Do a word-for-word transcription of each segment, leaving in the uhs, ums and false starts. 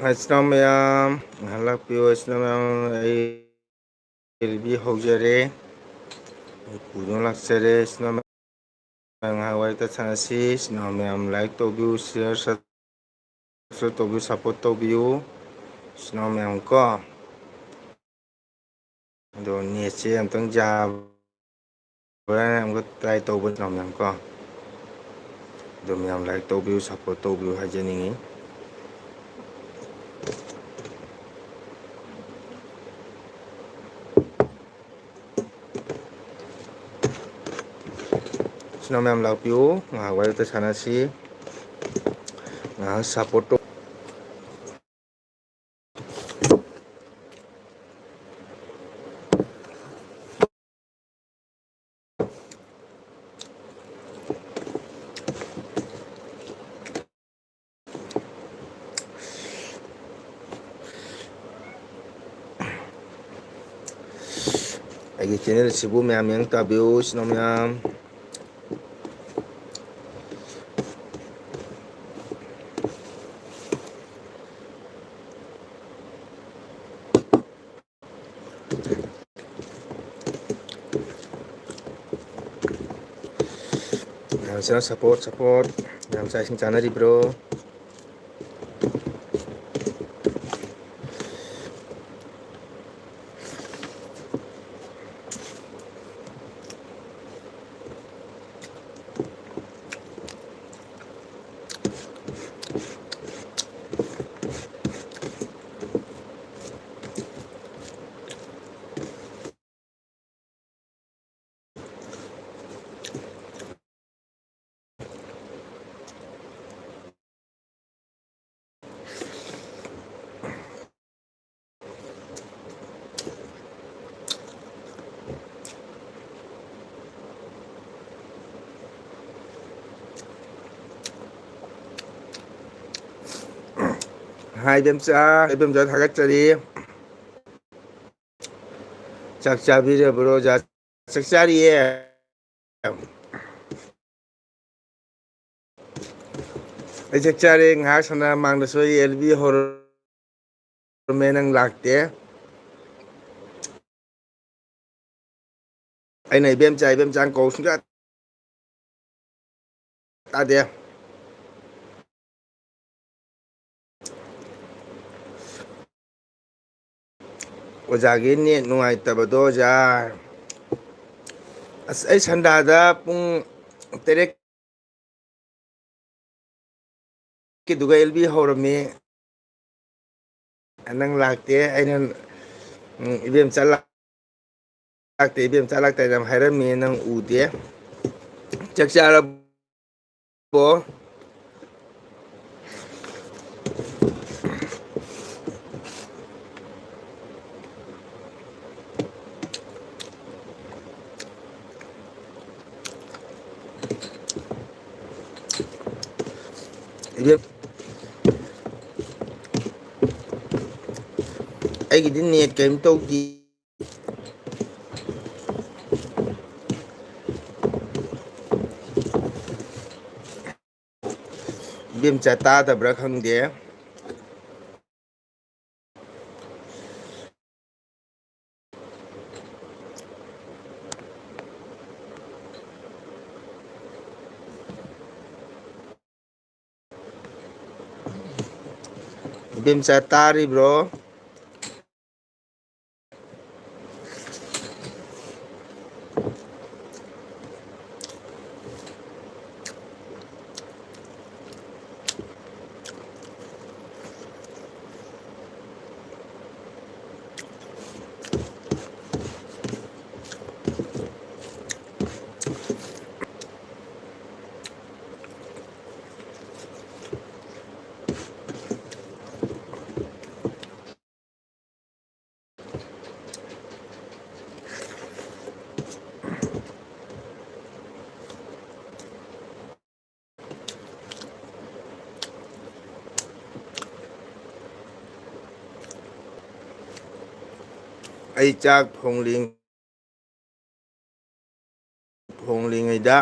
ꯍꯥꯏ, ꯏꯆꯤꯟ ꯏꯅꯥꯎ ꯃꯌꯥꯝ, ꯉꯥꯏꯍꯥꯛ ꯂꯥꯛꯄꯤꯌꯨ꯫ ꯏꯆꯤꯟ ꯏꯅꯥꯎ ꯃꯌꯥꯝ, ꯑꯩ ꯔꯤꯕꯤ ꯍꯧꯖꯔꯦ꯫ ꯑꯩ ꯄꯨꯗꯨꯅ ꯂꯥꯛꯆꯔꯦ꯫ ꯏꯆꯤꯟ ꯏꯅꯥꯎ ꯃꯌꯥꯝ, ꯉꯥꯏꯍꯥꯛ ꯋꯥꯔꯤ ꯋꯥꯇꯥꯏ ꯁꯥꯟꯅꯁꯤ꯫ ꯏꯆꯤꯟ ꯏꯅꯥꯎ ꯃꯌꯥꯝ, ꯂꯥꯏꯛ ꯇꯧꯕꯤꯌꯨ, ꯁꯤꯌꯔ, ꯁꯕꯁꯀ꯭ꯔꯥꯏꯕ ꯇꯧꯕꯤꯌꯨ, ꯁꯞꯄꯣꯔꯠ ꯇꯧꯕꯤꯌꯨ꯫ ꯏꯆꯤꯟ ꯏꯅꯥꯎ ꯃꯌꯥꯝ ꯀꯣ꯫ ꯑꯗꯣ ꯅꯦꯠꯁꯦ ꯑꯝꯇꯪ ꯌꯥꯕ꯭ꯔꯥꯅ ꯑꯃꯨꯛꯀ ꯇ꯭ꯔꯥꯏ ꯇꯧꯕ, ꯏꯆꯤꯟ ꯏꯅꯥꯎ ꯃꯌꯥꯝ ꯀꯣ꯫ ꯑꯗꯣ ꯃꯌꯥꯝ ꯂꯥꯏꯛ ꯇꯧꯕꯤꯌꯨ, ꯁꯞꯄꯣꯔꯠ ꯇꯧꯕꯤꯌꯨ ꯍꯥꯏꯖꯅꯤꯡꯉꯤ꯫ ꯏꯆꯤꯟ ꯏꯅꯥꯎ ꯃꯌꯥꯝ ꯂꯥꯛꯄꯤꯌꯨ, ꯉꯥꯏꯍꯥꯛ ꯋꯥꯔꯤ ꯋꯥꯇꯥꯏ ꯁꯥꯟꯅꯁꯤ, ꯉꯥꯏꯍꯥꯛ ꯁꯞꯄꯣꯔꯠ ꯇꯧ-, ꯑꯩꯒꯤ ꯆꯦꯅꯦꯜꯁꯤꯕꯨ ꯃꯌꯥꯝ ꯌꯦꯡ ꯇꯥꯕꯤꯌꯨ, ꯏꯆꯤꯟ ꯏꯅꯥꯎ ꯃꯌꯥꯝ꯫ ꯃꯌꯥꯝꯁꯤꯅ ꯁꯞꯄꯣꯔꯠ, ꯁꯞꯄꯣꯔꯠ꯫ ꯃꯌꯥꯝ ꯆꯥꯛ ꯏꯁꯤꯡ ꯆꯥꯅꯔꯤꯕ꯭ꯔꯣ? ꯍꯥꯏ, ꯏꯕꯦꯝꯆꯥ, ꯏꯕꯦꯝꯆꯥ ꯊꯥꯒꯠꯆꯔꯤ꯫ ꯆꯥꯛ ꯆꯥꯕꯤꯔꯕ꯭ꯔꯣ, ꯑꯣꯖꯥ? ꯆꯥꯛ ꯆꯥꯔꯤꯌꯦ꯫ ꯑꯩ ꯆꯥꯛ ꯆꯥꯔꯦ꯫ ꯉꯥꯏꯍꯥꯛ ꯁꯥꯟꯅ ꯃꯥꯡꯗꯁꯨ ꯑꯩ ꯑꯦꯜ ꯕꯤ ꯍꯣꯔꯔ ꯍꯧꯔꯝꯃꯦ, ꯅꯪ ꯂꯥꯛꯇꯦ꯫ ꯑꯩꯅ ꯏꯕꯦꯝꯆꯥ, ꯏꯕꯦꯝꯆꯥꯅ ꯀꯧ ꯁꯨꯡꯌꯥ ꯇꯥꯗꯦ꯫ ꯑꯣꯖꯥꯒꯤ ꯅꯦꯠ ꯅꯨꯡꯉꯥꯏꯇꯕꯗꯣ, ꯑꯣꯖꯥ꯫ ꯑꯁ, ꯑꯩ ꯁꯟꯗꯥꯗ ꯄꯨꯡ ꯇꯔꯦꯠ ꯀꯤꯗꯨꯒ ꯑꯦꯜ ꯕꯤ ꯍꯧꯔꯝꯃꯤ꯫ ꯅꯪ ꯂꯥꯛꯇꯦ꯫ ꯑꯩꯅ, ꯎꯝ, "ꯏꯕꯦꯝꯆꯥ ꯂꯥꯛꯇꯦ, ꯏꯕꯦꯝꯆꯥ ꯂꯥꯛꯇꯦ" ꯌꯥꯝ ꯍꯥꯏꯔꯝꯃꯤ, ꯅꯪ ꯎꯗꯦ꯫ ꯆꯥꯛ ꯆꯥꯔꯕꯣ? ꯏꯕꯦꯝ-, ꯑꯩꯒꯤꯗꯤ ꯅꯦꯠ ꯀꯔꯤꯝ ꯇꯧꯗꯦ꯫ ꯏꯕꯦꯝꯆꯥ ꯇꯥꯗꯕ꯭ꯔꯥ ꯈꯪꯗꯦ꯫ ꯏꯕꯦꯝꯆꯥ ꯇꯥꯔꯤꯕ꯭ꯔꯣ? ꯑꯩ ꯆꯥꯛ ꯊꯣꯡꯂꯤ꯫ ꯊꯣꯡꯂꯤꯉꯩꯗ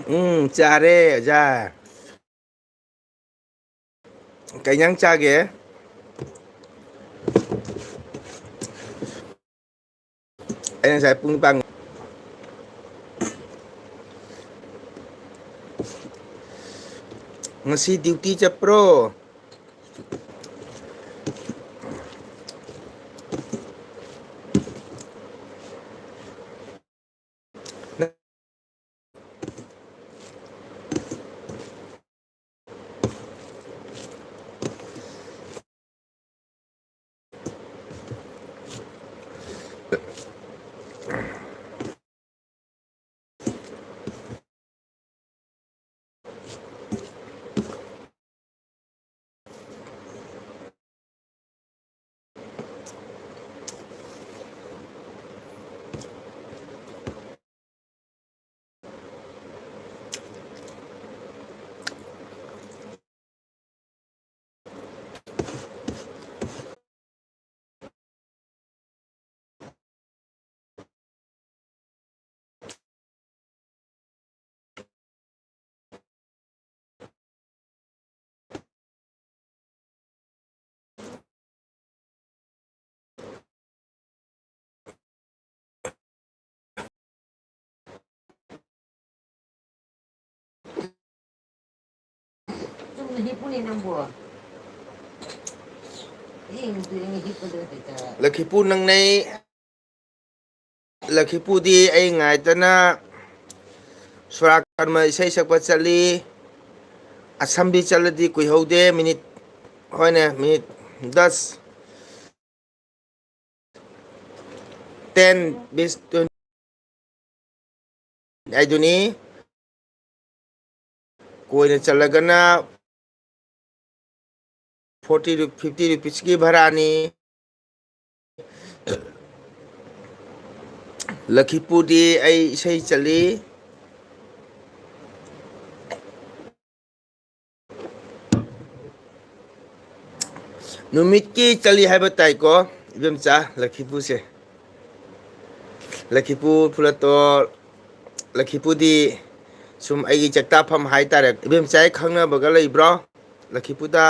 ꯎꯝ, ꯆꯥꯔꯦ, ꯑꯣꯖꯥ꯫ ꯀꯩ ꯏꯟꯖꯥꯡ ꯆꯥꯒꯦ? ꯑꯩ ꯉꯁꯥꯏ ꯄꯨꯡ ꯅꯤꯄꯥꯟ꯫ ꯉꯁꯤ duty ꯆꯠꯄ꯭ꯔꯣ? ꯆꯨꯝꯅ ꯍꯤꯞꯄꯨꯅꯦ ꯅꯪꯕꯨ꯫ ꯌꯦꯡꯗꯣꯏꯅꯦ ꯍꯤꯞꯄꯗ ꯍꯦꯛꯇ꯫ ꯂꯛꯈꯤꯄꯨ ꯅꯪꯅꯩ꯫ ꯂꯛꯈꯤꯄꯨꯗꯤ ꯑꯩ ꯉꯥꯏꯇꯅ ꯁꯣꯔꯥꯠ ꯀꯔꯃ ꯏꯁꯩ ꯁꯛꯄ ꯆꯠꯂꯤ꯫ ꯑꯁꯝꯕꯤ ꯆꯠꯂꯗꯤ ꯀꯨꯏꯍꯧꯗꯦ, ꯃꯤꯅꯤꯠ, ꯍꯣꯏꯅꯦ, ꯃꯤꯅꯤꯠ ꯗꯁ, ꯇꯦꯟ, ꯕꯤꯁ, ꯇ꯭ꯋꯦꯟꯇꯤ ꯍꯥꯏꯗꯨꯅꯤ꯫ ꯀꯣꯏꯅ ꯆꯠꯂꯒꯅ forty ꯔꯨ-, fifty rupeesꯀꯤ ꯚꯔꯥꯅꯤ꯫ ꯂꯛꯈꯤꯄꯨꯔꯗꯤ ꯑꯩ ꯏꯁꯩ ꯆꯠꯂꯤ꯫ ꯅꯨꯃꯤꯠꯀꯤ ꯆꯠꯂꯤ ꯍꯥꯏꯕ ꯇꯥꯏꯀꯣ, ꯏꯕꯦꯝꯆꯥ, ꯂꯛꯈꯤꯄꯨꯔꯁꯦ꯫ ꯂꯛꯈꯤꯄꯨꯔ ꯐꯨꯂꯇꯣꯔ, ꯂꯛꯈꯤꯄꯨꯔꯗꯤ ꯁꯨꯝ ꯑꯩꯒꯤ ꯆꯥꯛꯇꯥꯐꯝ ꯍꯥꯏꯇꯥꯔꯦ꯫ ꯏꯕꯦꯝꯆꯥ ꯈꯪꯅꯕꯒ ꯂꯩꯕ꯭ꯔꯣ ꯂꯈꯤꯄꯨꯔꯗ?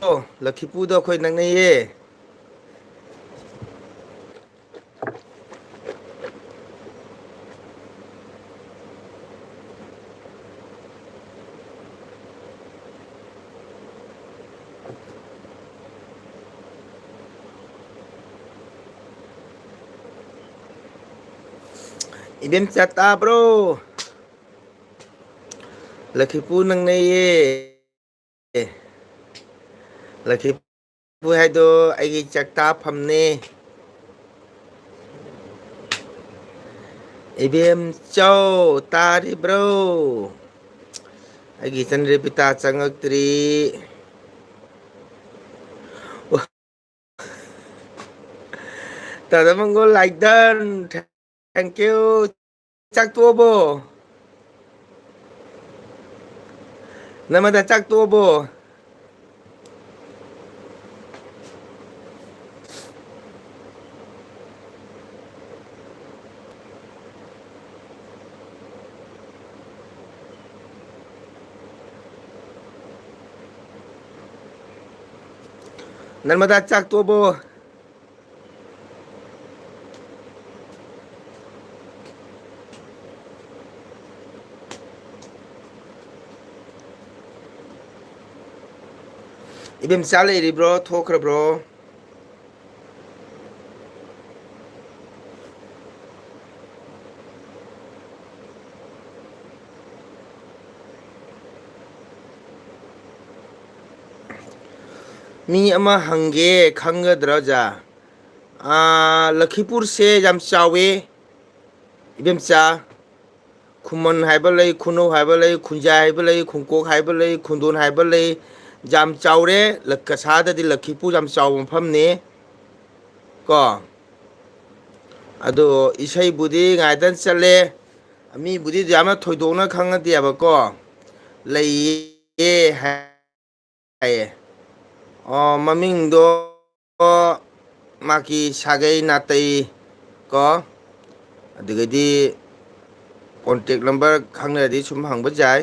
ꯑꯣ, ꯂꯈꯤꯄꯨꯔꯗ ꯑꯩꯈꯣꯏ ꯅꯛꯅꯩꯌꯦ꯫ ꯏꯕꯦꯝꯆꯥ ꯇꯥꯕ꯭ꯔꯣ? ꯂꯈꯤꯄꯨꯔ ꯅꯛꯅꯩꯌꯦ꯫ ꯂꯈꯤꯄꯨꯔ ꯍꯥꯏꯗꯣ ꯑꯩꯒꯤ ꯆꯥꯛꯇꯥꯐꯝꯅꯦ꯫ ꯏꯕꯦꯝꯆꯧ ꯇꯥꯔꯤꯕ꯭ꯔꯣ? ꯑꯩꯒꯤ ꯏꯆꯟ ꯔꯦꯕꯤꯇꯥ ꯆꯪꯉꯛꯇ꯭ꯔꯤ꯫ ꯇꯥꯗ ꯃꯪꯒꯣꯜ like done. Thank you. ꯆꯥꯛ ꯇꯣꯛꯑꯕꯣ? ꯅꯃꯗ ꯆꯥꯛ ꯇꯣꯛꯑꯕꯣ? ꯅꯔꯃꯗꯥ ꯆꯥꯛ ꯇꯣꯛꯑꯕꯣ? ꯏꯕꯦꯝꯆꯥ ꯂꯩꯔꯤꯕ꯭ꯔꯣ? ꯊꯣꯛꯈ꯭ꯔꯕ꯭ꯔꯣ? ꯃꯤ ꯑꯃ ꯍꯪꯒꯦ, ꯈꯪꯒꯗ꯭ꯔꯥ ꯑꯣꯖꯥ? ꯑꯥ, ꯂꯈꯤꯄꯨꯔꯁꯦ ꯌꯥꯝ ꯆꯥꯎꯋꯦ, ꯏꯕꯦꯝꯆꯥ꯫ ꯈꯨꯃꯟ ꯍꯥꯏꯕ ꯂꯩ, ꯈꯨꯅꯧ ꯍꯥꯏꯕ ꯂꯩ, ꯈꯨꯟꯖꯥꯏ ꯍꯥꯏꯕ ꯂꯩ, ꯈꯨꯡꯀꯣꯛ ꯍꯥꯏꯕ ꯂꯩ, ꯈꯨꯟꯗꯣꯟ ꯍꯥꯏꯕ ꯂꯩ, ꯌꯥꯝ ꯆꯥꯎꯔꯦ꯫ ꯂꯛ-, ꯀꯁꯥꯗꯗꯤ ꯂꯛꯈꯤꯄꯨꯔ ꯌꯥꯝ ꯆꯥꯎꯕ ꯃꯐꯝꯅꯤ ꯀꯣ꯫ ꯑꯗꯣ ꯏꯁꯩꯕꯨꯗꯤ ꯉꯥꯏꯗꯅ ꯆꯠꯂꯦ, ꯃꯤꯕꯨꯗꯤ ꯌꯥꯝꯅ ꯊꯣꯏꯗꯣꯛꯅ ꯈꯪꯅꯗꯦꯕꯀꯣ꯫ ꯂꯩꯌꯦ ꯍꯥꯏꯌꯦ꯫ ꯑꯣ, ꯃꯃꯤꯡꯗꯣ ꯃꯥꯒꯤ ꯁꯥꯒꯩ ꯅꯥꯇꯩ ꯀꯣ꯫ ꯑꯗꯨꯒꯗꯤ contact number ꯈꯪꯅꯔꯗꯤ ꯁꯨꯝ ꯍꯪꯕ ꯌꯥꯏ꯫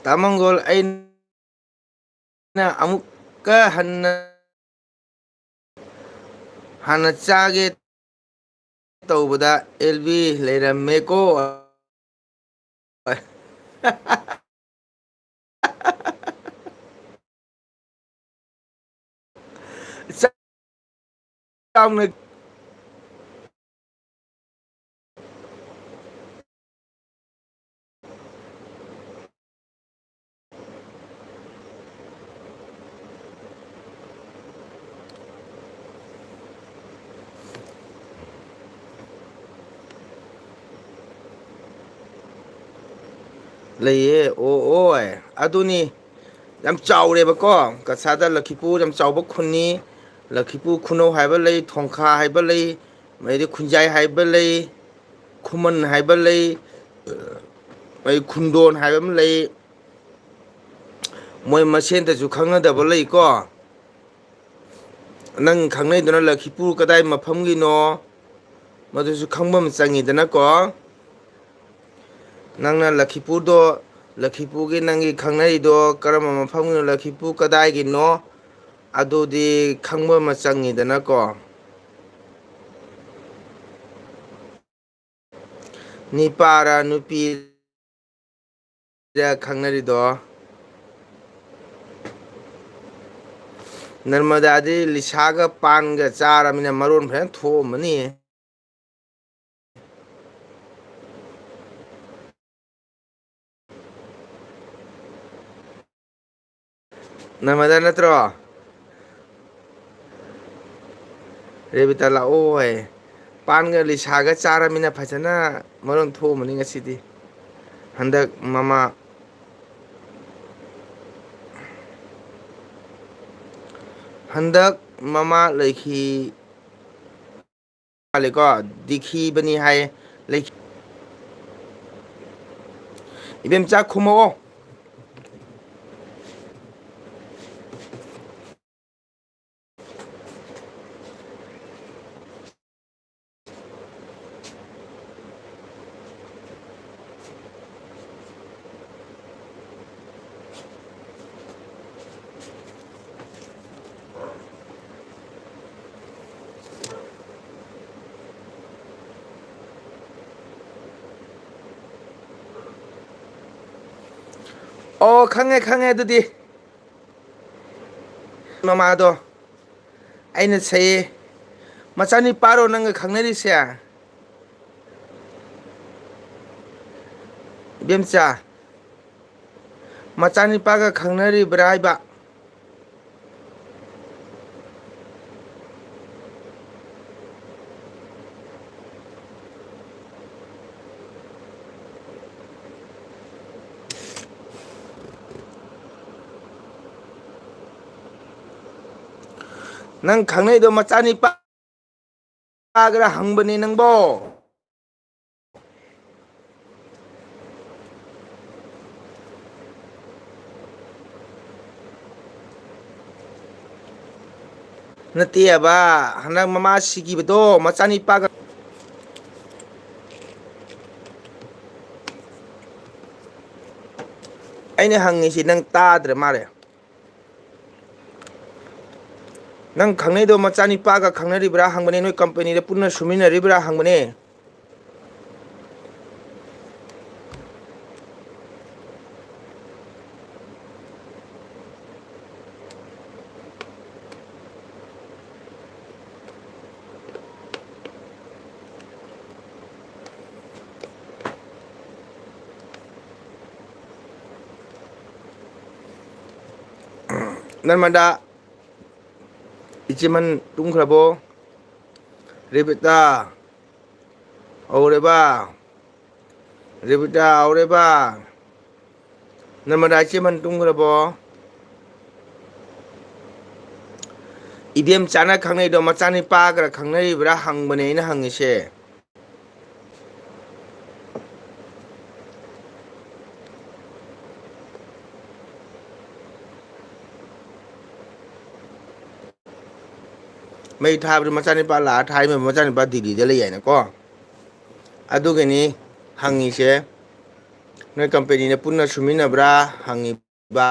ꯇꯥ ꯃꯪꯒꯣꯜ, ꯑꯩꯅ ꯑꯃꯨꯛꯀ ꯍꯟꯅ, ꯍꯥꯟꯅ ꯆꯥꯒꯦ ꯇꯧꯕꯗ ꯑꯦꯜ ꯕꯤ ꯂꯩꯔꯝꯃꯦꯀꯣ꯫ ꯆꯥꯎꯅ ꯂꯩꯌꯦ꯫ ꯑꯣ, ꯑꯣ, ꯑꯗꯨꯅꯤ꯫ ꯌꯥꯝ ꯆꯥꯎꯔꯦꯕꯀꯣ꯫ ꯀꯁꯥꯗ ꯂꯛꯈꯤꯄꯨꯔ ꯌꯥꯝ ꯆꯥꯎꯕ ꯈꯨꯟꯅꯤ꯫ ꯂꯛꯈꯤꯄꯨꯔ ꯈꯨꯅꯧ ꯍꯥꯏꯕ ꯂꯩ, ꯊꯣꯡꯈꯥ ꯍꯥꯏꯕ ꯂꯩ, ꯃꯗꯩꯗꯤ ꯈꯨꯟꯖꯥꯏ ꯍꯥꯏꯕ ꯂꯩ, ꯈꯨꯃꯟ ꯍꯥꯏꯕ ꯂꯩ, ꯑꯩ ꯈꯨꯟꯗꯣꯟ ꯍꯥꯏꯕ ꯑꯃ ꯂꯩ꯫ ꯃꯣꯏ ꯃꯁꯦꯟꯗꯁꯨ ꯈꯪꯅꯗꯕ ꯂꯩꯀꯣ꯫ ꯅꯪ ꯈꯪꯅꯩꯗꯨꯅ ꯂꯛꯈꯤꯄꯨꯔ ꯀꯗꯥꯏ ꯃꯐꯝꯒꯤꯅꯣ, ꯃꯗꯨꯁꯨ ꯈꯪꯕ ꯑꯃ ꯆꯪꯉꯤꯗꯅꯀꯣ꯫ ꯅꯪꯅ ꯂꯛꯈꯤꯄꯨꯔꯗꯣ, ꯂꯛꯈꯤꯄꯨꯔꯒꯤ ꯅꯪꯒꯤ ꯈꯪꯅꯔꯤꯗꯣ ꯀꯔꯝꯕ ꯃꯐꯝꯒꯤꯅꯣ, ꯂꯛꯈꯤꯄꯨꯔ ꯀꯗꯥꯏꯒꯤꯅꯣ, ꯑꯗꯨꯗꯤ ꯈꯪꯕ ꯑꯃ ꯆꯪꯉꯤꯗꯅꯀꯣ꯫ ꯅꯤꯄꯥꯔ ꯅꯨꯄꯤꯔ ꯈꯪꯅꯔꯤꯗꯣ? ꯅꯔꯃꯗꯥꯗꯤ ꯂꯤꯁꯥꯒ ꯄꯥꯟꯒ ꯆꯥꯔꯃꯤꯅ ꯃꯔꯣꯟ ꯐꯖꯅ ꯊꯣꯛꯑꯝꯃꯅꯤ꯫ ꯅꯔꯃꯗꯥ ꯅꯠꯇ꯭ꯔꯣ? ꯔꯦꯕꯤꯇꯥ ꯂꯥꯛꯑꯣ ꯍꯥꯏ꯫ ꯄꯥꯟꯒ ꯂꯤꯁꯥꯒ ꯆꯥꯔꯃꯤꯅ ꯐꯖꯅ ꯃꯔꯣꯟ ꯊꯣꯛꯑꯝꯃꯅꯤ ꯉꯁꯤꯗꯤ꯫ ꯍꯟꯗꯛ ꯃꯃꯥ, ꯍꯟꯗꯛ ꯃꯃꯥ ꯂꯩꯈꯤ ꯃꯥꯜꯂꯦꯀꯣ, ꯗꯤꯈꯤꯕꯅꯤ ꯍꯥꯏ꯫ ꯂꯩꯈꯤ-, ꯏꯕꯦꯝꯆꯥ ꯈꯨꯝꯃꯛꯑꯣ꯫ ꯑꯣ, ꯈꯪꯉꯦ, ꯈꯪꯉꯦ ꯑꯗꯨꯗꯤ꯫ ꯃꯃꯥꯗꯣ ꯑꯩꯅ ꯁꯩꯌꯦ, "ꯃꯆꯥꯅꯤꯄꯥꯔꯣ ꯅꯪꯒ ꯈꯪꯅꯔꯤꯁꯦ?" ꯏꯕꯦꯝꯆꯥ, ꯃꯆꯥꯅꯤꯄꯥꯒ ꯈꯪꯅꯔꯤꯕ꯭ꯔꯥ ꯍꯥꯏꯕ? ꯅꯪ ꯈꯪꯅꯩꯗꯣ ꯃꯆꯥꯅꯤꯄꯥꯒꯔ ꯍꯪꯕꯅꯦ ꯅꯪꯕꯣ꯫ ꯅꯠꯇꯦꯕ, ꯍꯟꯗꯛ ꯃꯃꯥ ꯁꯤꯈꯤꯕꯗꯣ ꯃꯆꯥꯅꯤꯄꯥꯒ꯫ ꯑꯩꯅ ꯍꯪꯉꯤꯁꯤ ꯅꯪ ꯇꯥꯗ꯭ꯔ ꯃꯥꯜꯂꯦ꯫ ꯅꯪ ꯈꯪꯅꯩꯗꯣ ꯃꯆꯥꯅꯤꯄꯥꯒ ꯈꯪꯅꯔꯤꯕ꯭ꯔꯥ ꯍꯪꯕꯅꯦ, ꯅꯣꯏ ꯀꯝꯄꯅꯤꯗ ꯄꯨꯟꯅ ꯁꯨꯃꯤꯟꯅꯔꯤꯕ꯭ꯔꯥ ꯍꯪꯕꯅꯦ꯫ ꯅꯔꯃꯗꯥ, ꯏꯆꯦꯃꯟ ꯇꯨꯝꯈ꯭ꯔꯕꯣ? ꯔꯦꯕꯤꯇꯥ, ꯑꯧꯔꯦꯕꯥ꯫ ꯔꯦꯕꯤꯇꯥ, ꯑꯧꯔꯦꯕꯥ꯫ ꯅꯔꯃꯗꯥ, ꯏꯆꯦꯃꯟ ꯇꯨꯝꯈ꯭ꯔꯕꯣ? ꯏꯕꯦꯝꯆꯥꯅ ꯈꯪꯅꯩꯗꯣ ꯃꯆꯥꯅꯤꯄꯥꯒꯔ ꯈꯪꯅꯔꯤꯕ꯭ꯔꯥ ꯍꯪꯕꯅꯦ ꯑꯩꯅ ꯍꯪꯉꯤꯁꯦ꯫ ꯃꯩ ꯊꯥꯕꯗꯤ ꯃꯆꯥꯅꯤꯄꯥ ꯂꯥꯛꯑ ꯊꯥꯏ, ꯃꯆꯥꯅꯤꯄꯥ ꯗꯤꯜꯂꯤꯗ ꯂꯩ ꯍꯥꯏꯅꯀꯣ꯫ ꯑꯗꯨꯒꯤꯅꯤ ꯍꯪꯉꯤꯁꯦ, ꯅꯣꯏ ꯀꯝꯄꯦꯅꯤꯗ ꯄꯨꯟꯅ ꯁꯨꯃꯤꯟꯅꯕ꯭ꯔꯥ ꯍꯪꯉꯤꯕ꯫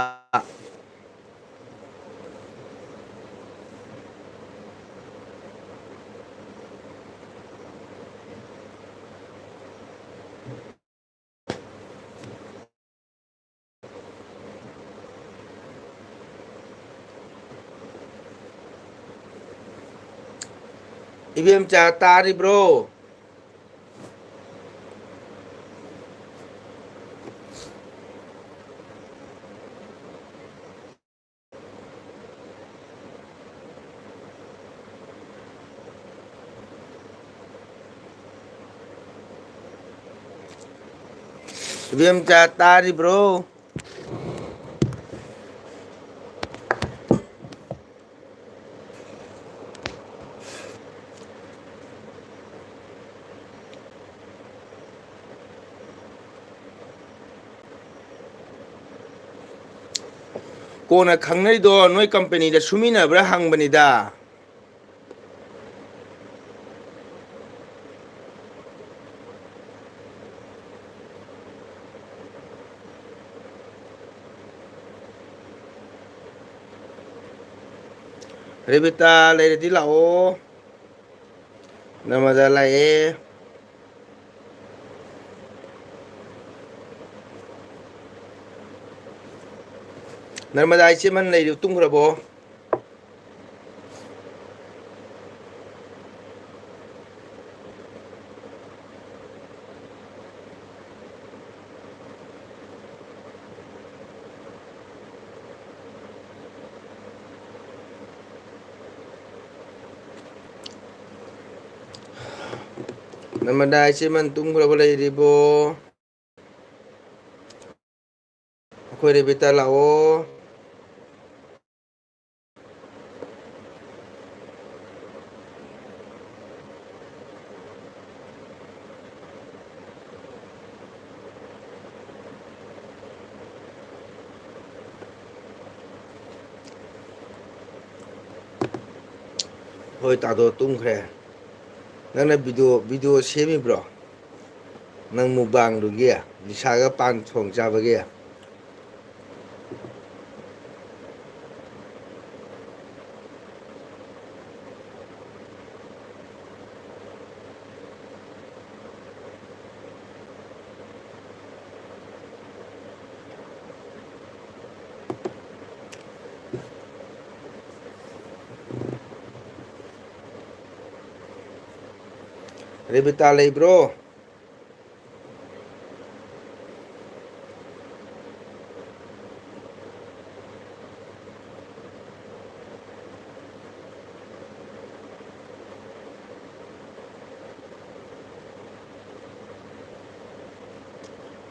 ꯏꯕꯦꯝꯆꯥ ꯇꯥꯔꯤꯕ꯭ꯔꯣ? ꯏꯕꯦꯝꯆꯥ ꯇꯥꯔꯤꯕ꯭ꯔꯣ? ꯀꯣꯟꯅ ꯈꯪꯅꯩꯗꯣ ꯅꯣꯏ ꯀꯝꯄꯦꯅꯤꯗ ꯁꯨꯃꯤꯟꯅꯕ꯭ꯔꯥ ꯍꯪꯕꯅꯤꯗ꯫ ꯔꯦꯕꯤꯇꯥ ꯂꯩꯔꯗꯤ ꯂꯥꯛꯑꯣ꯫ ꯅꯔꯃꯗꯥ ꯂꯥꯛꯑꯦ꯫ ꯅꯔꯃꯗꯥ ꯏꯆꯦꯃꯟ ꯂꯩꯔꯤ, ꯇꯨꯝꯈ꯭ꯔꯕꯣ? ꯅꯃꯗꯥ ꯏꯆꯦꯃꯟ ꯇꯨꯝꯈ꯭ꯔꯕ ꯂꯩꯔꯤꯕꯣ? ꯑꯩꯈꯣꯏ ꯔꯦꯕꯤꯇꯥ ꯂꯥꯛꯑꯣ꯫ ꯍꯣꯏ, ꯇꯥꯗꯣ ꯇꯨꯝꯈ꯭ꯔꯦ꯫ ꯅꯪꯅ ꯚꯤꯗꯤꯑꯣ, ꯚꯤꯗꯤꯑꯣ ꯁꯦꯝꯃꯤꯕ꯭ꯔꯣ? ꯅꯪ ꯃꯨꯛꯕꯥꯡꯗꯨꯒꯤ, ꯅꯤꯁꯥꯒ ꯄꯥꯟ ꯊꯣꯡ ꯆꯥꯕꯒꯤ? ꯔꯦꯕꯤꯇꯥ ꯂꯩꯕ꯭ꯔꯣ?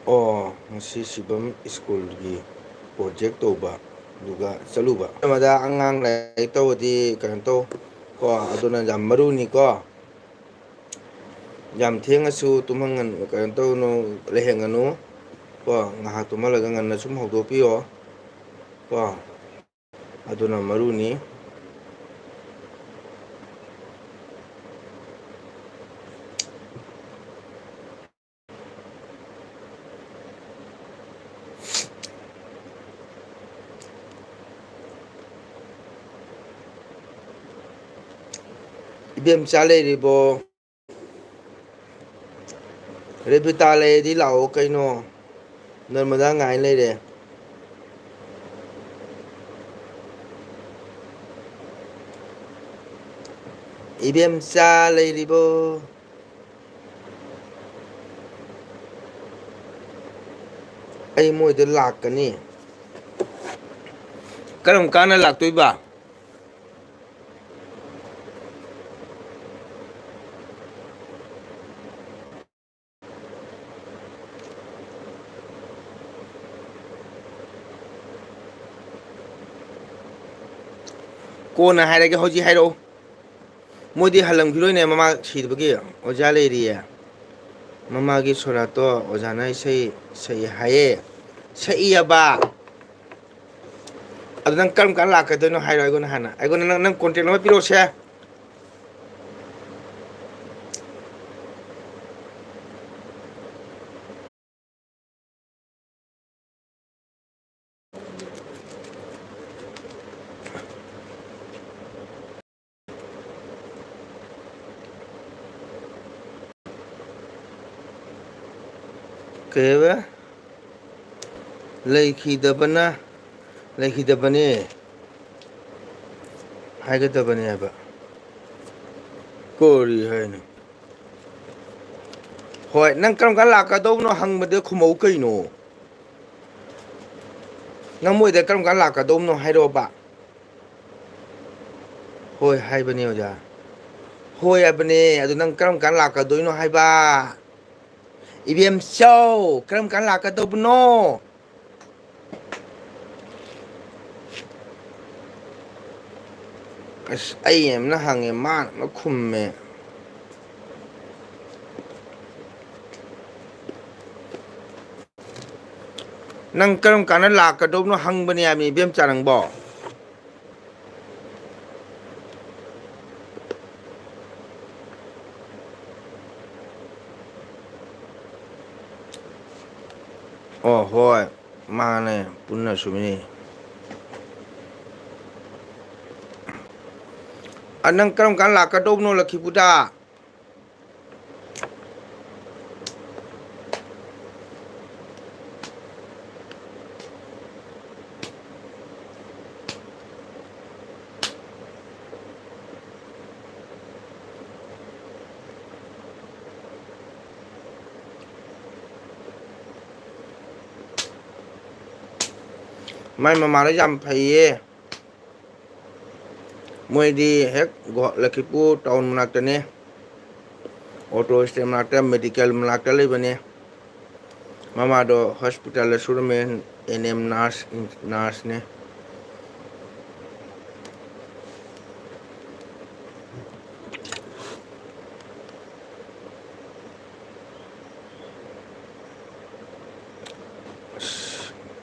ꯑꯣ, ꯉꯁꯤ ꯁꯤꯕꯝ ꯁ꯭ꯀꯨꯜꯒꯤ ꯄ꯭ꯔꯣꯖꯦꯛ ꯇꯧꯕ, ꯑꯗꯨꯒ ꯆꯠꯂꯨꯕ꯫ ꯑꯃꯗ ꯑꯉꯥꯡ ꯂꯥꯏꯔꯤꯛ ꯇꯧꯕꯗꯤ ꯀꯩꯅꯣ ꯇꯧ ꯀꯣ, ꯑꯗꯨꯅ ꯌꯥꯝ ꯃꯔꯨꯅꯤꯀꯣ꯫ ꯌꯥꯝ ꯊꯦꯡꯉꯁꯨ ꯇꯨꯝꯍꯟꯒꯅꯨ, ꯀꯩꯅꯣ ꯇꯧꯅꯨ, ꯂꯩꯍꯟꯒꯅꯨ ꯀꯣ꯫ ꯉꯥꯏꯍꯥꯛ ꯇꯨꯝꯍꯜꯂꯒ ꯉꯟꯅ ꯁꯨꯝ ꯍꯧꯗꯣꯛꯄꯤꯌꯣ ꯀꯣ꯫ ꯑꯗꯨꯅ ꯃꯔꯨꯅꯤ꯫ ꯏꯕꯦꯝꯆꯥ ꯂꯩꯔꯤꯕꯣ? ꯔꯦꯕꯤꯇꯥ ꯂꯩꯔꯗꯤ ꯂꯥꯛꯑꯣ ꯀꯩꯅꯣ, ꯅꯔꯃꯗꯥ ꯉꯥꯏ ꯂꯩꯔꯦ꯫ ꯏꯕꯦꯝꯆꯥ ꯂꯩꯔꯤꯕꯣ? ꯑꯩ ꯃꯣꯏꯗ ꯂꯥꯛꯀꯅꯤ꯫ ꯀꯔꯝ ꯀꯥꯟꯗ ꯂꯥꯛꯇꯣꯏꯕ? ꯀꯣꯟꯅ ꯍꯥꯏꯔꯒꯦ, ꯍꯧꯖꯤꯛ ꯍꯥꯏꯔꯛꯑꯣ꯫ ꯃꯣꯏꯗꯤ ꯍꯜꯂꯝꯈꯤꯔꯣꯏꯅꯦ, ꯃꯃꯥ ꯁꯤꯗꯕꯒꯤ꯫ ꯑꯣꯖꯥ ꯂꯩꯔꯤꯌꯦ꯫ ꯃꯃꯥꯒꯤ ꯁꯣꯔꯥꯠꯇꯣ ꯑꯣꯖꯥꯅ ꯏꯁꯩ ꯁꯛꯏ ꯍꯥꯏꯌꯦ꯫ ꯁꯛꯏꯌꯦꯕ꯫ ꯑꯗꯨ ꯅꯪ ꯀꯔꯝ ꯀꯥꯟ ꯂꯥꯛꯀꯗꯣꯏꯅꯣ ꯍꯥꯏꯔꯣ ꯑꯩꯉꯣꯟꯗ ꯍꯥꯟꯅ꯫ ꯑꯩꯉꯣꯟꯗ ꯅꯪ, ꯅꯪ contact number ꯄꯤꯔꯛꯑꯣꯁꯦ꯫ ꯀꯩꯕ? ꯂꯩꯈꯤꯗꯕꯅ, ꯂꯩꯈꯤꯗꯕꯅꯦ ꯍꯥꯏꯒꯗꯕꯅꯦ ꯍꯥꯏꯕ꯫ ꯀꯔꯤ ꯍꯥꯏꯅꯣ? ꯍꯣꯏ, ꯅꯪ ꯀꯔꯝ ꯀꯥꯟ ꯂꯥꯛꯀꯗꯧꯕꯅꯣ ꯍꯪꯕꯗ ꯈꯨꯝꯃꯧ ꯀꯩꯅꯣ? ꯅꯪ ꯃꯣꯏꯗ ꯀꯔꯝ ꯀꯥꯟ ꯂꯥꯛꯀꯗꯧꯕꯅꯣ ꯍꯥꯏꯔꯛꯑꯣꯕ꯫ ꯍꯣꯏ ꯍꯥꯏꯕꯅꯦ ꯑꯣꯖꯥ꯫ ꯍꯣꯏ ꯍꯥꯏꯕꯅꯦ꯫ ꯑꯗꯨ ꯅꯪ ꯀꯔꯝ ꯀꯥꯟ ꯂꯥꯛꯀꯗꯣꯏꯅꯣ ꯍꯥꯏꯕ? ꯏꯕꯦꯝꯆꯧ, ꯀꯔꯝ ꯀꯥꯟ ꯂꯥꯛꯀꯗꯧꯕꯅꯣ? ꯑꯁ, ꯑꯩ ꯑꯃꯅ ꯍꯪꯉꯦ, ꯃꯥꯅ ꯑꯃ ꯈꯨꯝꯃꯦ꯫ ꯅꯪ ꯀꯔꯝ ꯀꯥꯟꯗ ꯂꯥꯛꯀꯗꯧꯕꯅꯣ ꯍꯪꯕꯅꯦ ꯍꯥꯏꯕꯅꯤ, ꯏꯕꯦꯝꯆꯥ, ꯅꯪꯕꯣ꯫ ꯑꯣ ꯍꯣꯏ, ꯃꯥꯅꯦ, ꯄꯨꯟꯅ ꯁꯨꯃꯤꯟꯅꯩ꯫ ꯑ, ꯅꯪ ꯀꯔꯝ ꯀꯥꯟ ꯂꯥꯛꯀꯗꯧꯕꯅꯣ ꯂꯛꯈꯤꯄꯨꯔꯗ? ꯃꯥꯏ ꯃꯃꯥꯗꯣ ꯌꯥꯝ ꯐꯩꯌꯦ꯫ ꯃꯣꯏꯗꯤ ꯍꯦꯛ ꯒꯣ-, ꯂꯈꯤꯄꯨꯔ ꯇꯥꯎꯟ ꯃꯅꯥꯛꯇꯅꯦ, ꯑꯣꯇꯣ ꯁ꯭ꯇꯦꯟ ꯃꯅꯥꯛꯇ, ꯃꯦꯗꯤꯀꯦꯜ ꯃꯅꯥꯛꯇ ꯂꯩꯕꯅꯦ꯫ ꯃꯃꯥꯗꯣ ꯍꯣꯁꯄꯤꯇꯥꯜꯗ ꯁꯨꯔꯝꯃꯦ, ꯑꯦꯟ ꯑꯦꯝ ꯅꯔꯁ, ꯅꯔꯁꯅꯦ꯫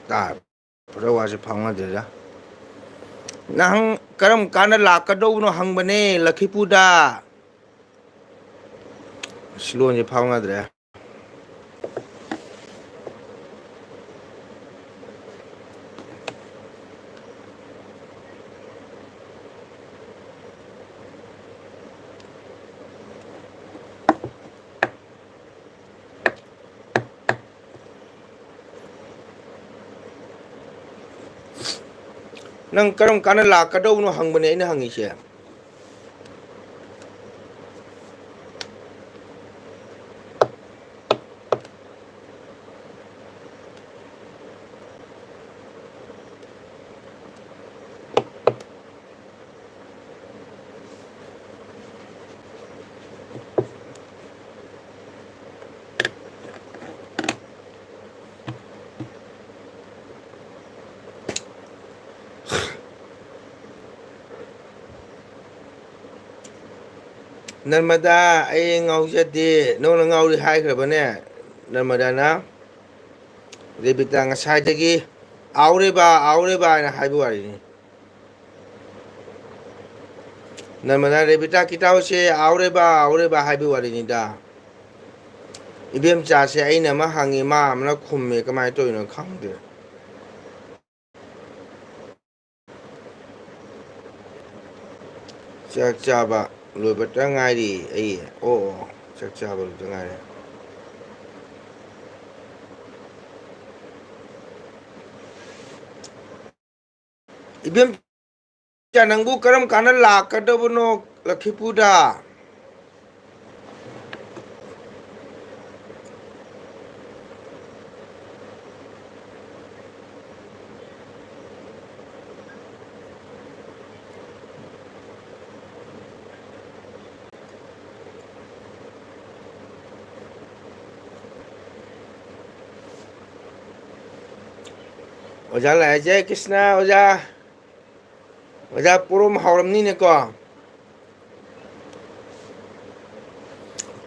ꯇꯥꯔꯕ꯫ ꯋꯥꯁꯦ ꯐꯥꯎꯅꯗꯦꯗ꯫ ꯅꯪ ꯀꯔꯝ ꯀꯥꯟꯗ ꯂꯥꯛꯀꯗꯧꯕꯅꯣ ꯍꯪꯕꯅꯦ ꯂꯛꯈꯤꯄꯨꯔꯗ꯫ ꯑꯁ, ꯂꯣꯟꯁꯦ ꯐꯥꯎꯅꯗ꯭ꯔꯦ꯫ ꯅꯪ ꯀꯔꯝ ꯀꯥꯟꯗ ꯂꯥꯛꯀꯗꯧꯕꯅꯣ ꯍꯪꯕꯅꯦ ꯑꯩꯅ ꯍꯪꯉꯤꯁꯦ꯫ ꯅꯔꯃꯗꯥ, ꯑꯩ ꯉꯥꯎꯖꯗꯦ꯫ ꯅꯉꯣꯟꯗ ꯉꯥꯎꯔꯤ ꯍꯥꯏꯈ꯭ꯔꯕꯅꯦ ꯅꯔꯃꯗꯥꯅ? ꯔꯦꯕꯤꯇꯥ ꯉꯁꯥꯏꯗꯒꯤ "ꯑꯥꯎꯔꯦꯕꯥ, ꯑꯥꯎꯔꯦꯕꯥ" ꯍꯥꯏꯅ ꯍꯥꯏꯕ ꯋꯥꯔꯤꯅꯤ꯫ ꯅꯔꯃꯗꯥ, ꯔꯦꯕꯤꯇꯥ ꯀꯤꯇꯥꯎꯁꯦ "ꯑꯥꯎꯔꯦꯕꯥ, ꯑꯥꯎꯔꯦꯕꯥ" ꯍꯥꯏꯕ ꯋꯥꯔꯤꯅꯤꯗ꯫ ꯏꯕꯦꯝꯆꯥꯁꯦ ꯑꯩꯅ ꯑꯃ ꯍꯪꯉꯤ, ꯃꯥ ꯑꯃꯅ ꯈꯨꯝꯃꯦ, ꯀꯃꯥꯏꯅ ꯇꯧꯔꯤꯅꯣ ꯈꯪꯗꯦ꯫ ꯆꯥꯛ ꯆꯥꯕ ꯂꯣꯏꯕꯇ ꯉꯥꯏꯔꯤ ꯑꯩ꯫ ꯑꯣ, ꯑꯣ, ꯆꯥꯛ ꯆꯥꯕ ꯂꯣꯏꯕꯇ ꯉꯥꯏꯔꯤ꯫ ꯏꯕꯦꯝꯆꯥ, ꯅꯪꯕꯨ ꯀꯔꯝ ꯀꯥꯟꯗ ꯂꯥꯛꯀꯗꯕꯅꯣ ꯂꯛꯈꯤꯄꯨꯔꯗ? ꯑꯣꯖꯥ ꯂꯥꯏ, ꯖꯦ ꯀ꯭ꯔꯤꯁꯅ ꯑꯣꯖꯥ꯫ ꯑꯣꯖꯥ ꯄꯣꯔꯣꯝ ꯍꯥꯎꯔꯝꯅꯤꯅꯦꯀꯣ꯫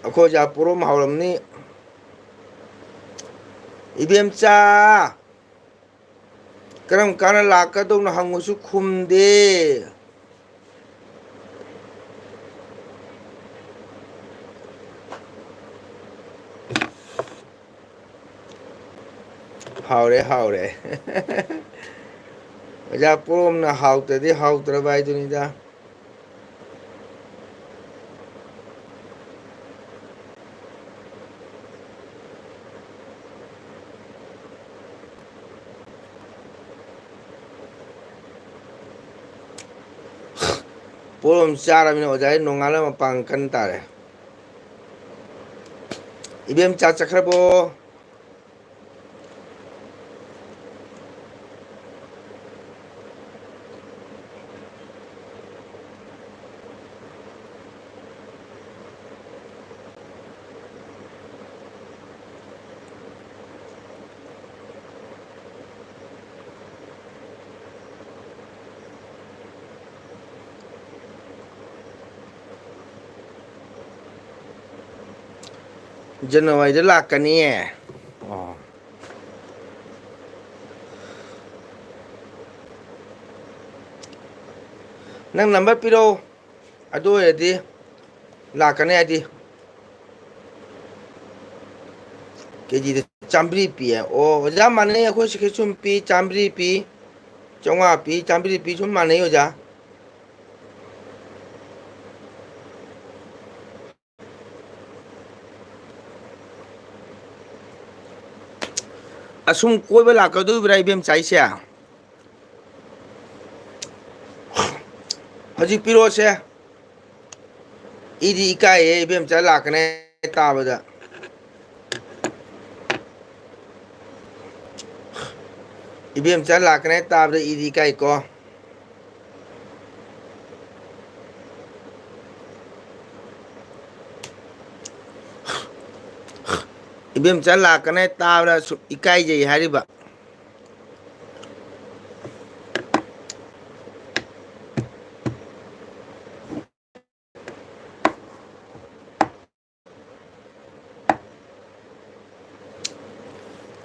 ꯑꯩꯈꯣꯏ ꯑꯣꯖꯥ ꯄꯣꯔꯣꯝ ꯍꯥꯎꯔꯝꯅꯤ꯫ ꯏꯕꯦꯝꯆꯥ! ꯀꯔꯝ ꯀꯥꯟꯗ ꯂꯥꯛꯀꯗꯧꯅꯣ ꯍꯪꯉꯨꯁꯨ ꯈꯨꯝꯗꯦ꯫ ꯍꯥꯎꯔꯦ, ꯍꯥꯎꯔꯦ꯫ ꯑꯣꯖꯥ ꯄꯣꯔꯣꯝꯅ ꯍꯥꯎꯇ꯭ꯔꯗꯤ ꯍꯥꯎꯇ꯭ꯔꯕ ꯍꯥꯏꯗꯨꯅꯤꯗ꯫ ꯄꯣꯔꯣꯝ ꯆꯥꯔꯕꯅꯤꯅ ꯑꯣꯖꯥ ꯅꯣꯡꯉꯥꯜꯂ ꯃꯄꯥꯡ ꯀꯟ ꯇꯥꯔꯦ꯫ ꯏꯕꯦꯝꯆꯥ ꯆꯠꯈ꯭ꯔꯕꯣ? ꯖꯅꯋꯥꯔꯤꯗ ꯂꯥꯛꯀꯅꯤꯌꯦ꯫ ꯑꯣ꯫ ꯅꯪ ꯅꯝꯕꯔ ꯄꯤꯔꯛꯑꯣ꯫ ꯑꯗꯨ ꯑꯣꯏꯔꯗꯤ ꯂꯥꯛꯀꯅꯤ ꯍꯥꯏꯗꯤ꯫ ꯀꯦꯖꯤꯗ ꯆꯥꯝꯃꯔꯤ ꯄꯤꯌꯦ꯫ ꯑꯣ, ꯑꯣꯖꯥ ꯃꯥꯟꯅꯩ, ꯑꯩꯈꯣꯏ ꯁꯤꯈꯩ ꯁꯨꯝ ꯄꯤ, ꯆꯥꯝꯃꯔꯤ ꯄꯤ, ꯆꯥꯝꯃꯉꯥ ꯄꯤ, ꯆꯥꯝꯃꯔꯤ ꯄꯤ, ꯁꯨꯝ ꯃꯥꯟꯅꯩ ꯑꯣꯖꯥ꯫ ꯑꯁꯨꯝ ꯀꯣꯏꯕ ꯂꯥꯛꯀꯗꯧꯔꯤꯕ꯭ꯔꯥ ꯏꯕꯦꯝꯆꯥ ꯑꯩꯁꯦ? ꯍꯧꯖꯤꯛ ꯄꯤꯔꯛꯑꯣꯁꯦ꯫ ꯏꯗꯤ ꯏꯀꯥꯏꯌꯦ ꯏꯕꯦꯝꯆꯥ ꯂꯥꯛꯀꯅꯤ ꯇꯥꯕꯗ꯫ ꯏꯕꯦꯝꯆꯥ ꯂꯥꯛꯀꯅꯤ ꯇꯥꯕꯗ ꯏꯗꯤ ꯏꯀꯥꯏꯀꯣ꯫ ꯏꯕꯦꯝꯆꯥ ꯂꯥꯛꯀꯅꯤ ꯇꯥꯕꯗ ꯁꯨꯝ ꯏꯀꯥꯏꯖꯩ ꯍꯥꯏꯔꯤꯕ꯫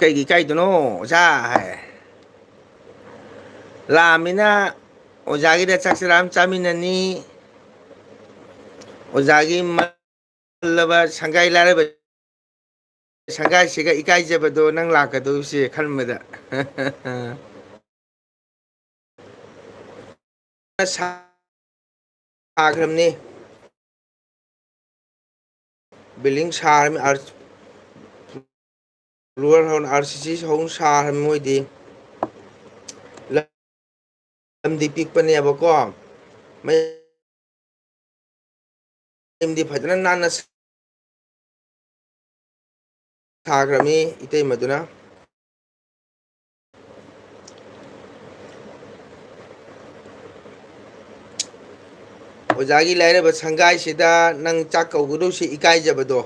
ꯀꯩꯒꯤ ꯏꯀꯥꯏꯗꯣꯏꯅꯣ ꯑꯣꯖꯥ ꯍꯥꯏ꯫ ꯂꯥꯛꯑꯃꯤꯅ ꯑꯣꯖꯥꯒꯤꯗ ꯆꯥꯛ ꯆꯔꯥ ꯑꯃ ꯆꯥꯃꯤꯟꯅꯅꯤ꯫ ꯑꯣꯖꯥꯒꯤ ꯃꯜꯂꯕ ꯁꯪꯒꯥꯏ ꯂꯥꯏꯔꯕ ꯁꯪꯒꯥꯏꯁꯤꯒ ꯏꯀꯥꯏꯖꯕꯗꯣ ꯅꯪ ꯂꯥꯛꯀꯗꯧꯁꯦ ꯈꯟꯕꯗ꯫ ꯁꯥꯈ꯭ꯔꯕꯅꯤ꯫ ꯕꯤꯜꯗꯤꯡ ꯁꯥꯔꯃꯤ, ꯑꯥꯔ-, ꯐ꯭ꯂꯣꯔ ꯍꯧꯅ, ꯑꯥꯔ ꯁꯤ ꯁꯤ ꯍꯧꯅ ꯁꯥꯔꯃꯤ ꯃꯣꯏꯗꯤ꯫ ꯂꯝꯗꯤ ꯄꯤꯛꯄꯅꯦꯕꯀꯣ꯫ ꯃꯌꯨꯝꯗꯤ ꯐꯖꯅ ꯅꯥꯟꯅ ꯁꯥꯈ꯭ꯔꯕꯅꯤ ꯏꯇꯩꯃꯗꯨꯅ꯫ ꯑꯣꯖꯥꯒꯤ ꯂꯥꯏꯔꯕ ꯁꯪꯒꯥꯏꯁꯤꯗ ꯅꯪ ꯆꯥꯛ ꯀꯧꯒꯗꯧꯁꯤ ꯏꯀꯥꯏꯖꯕꯗꯣ꯫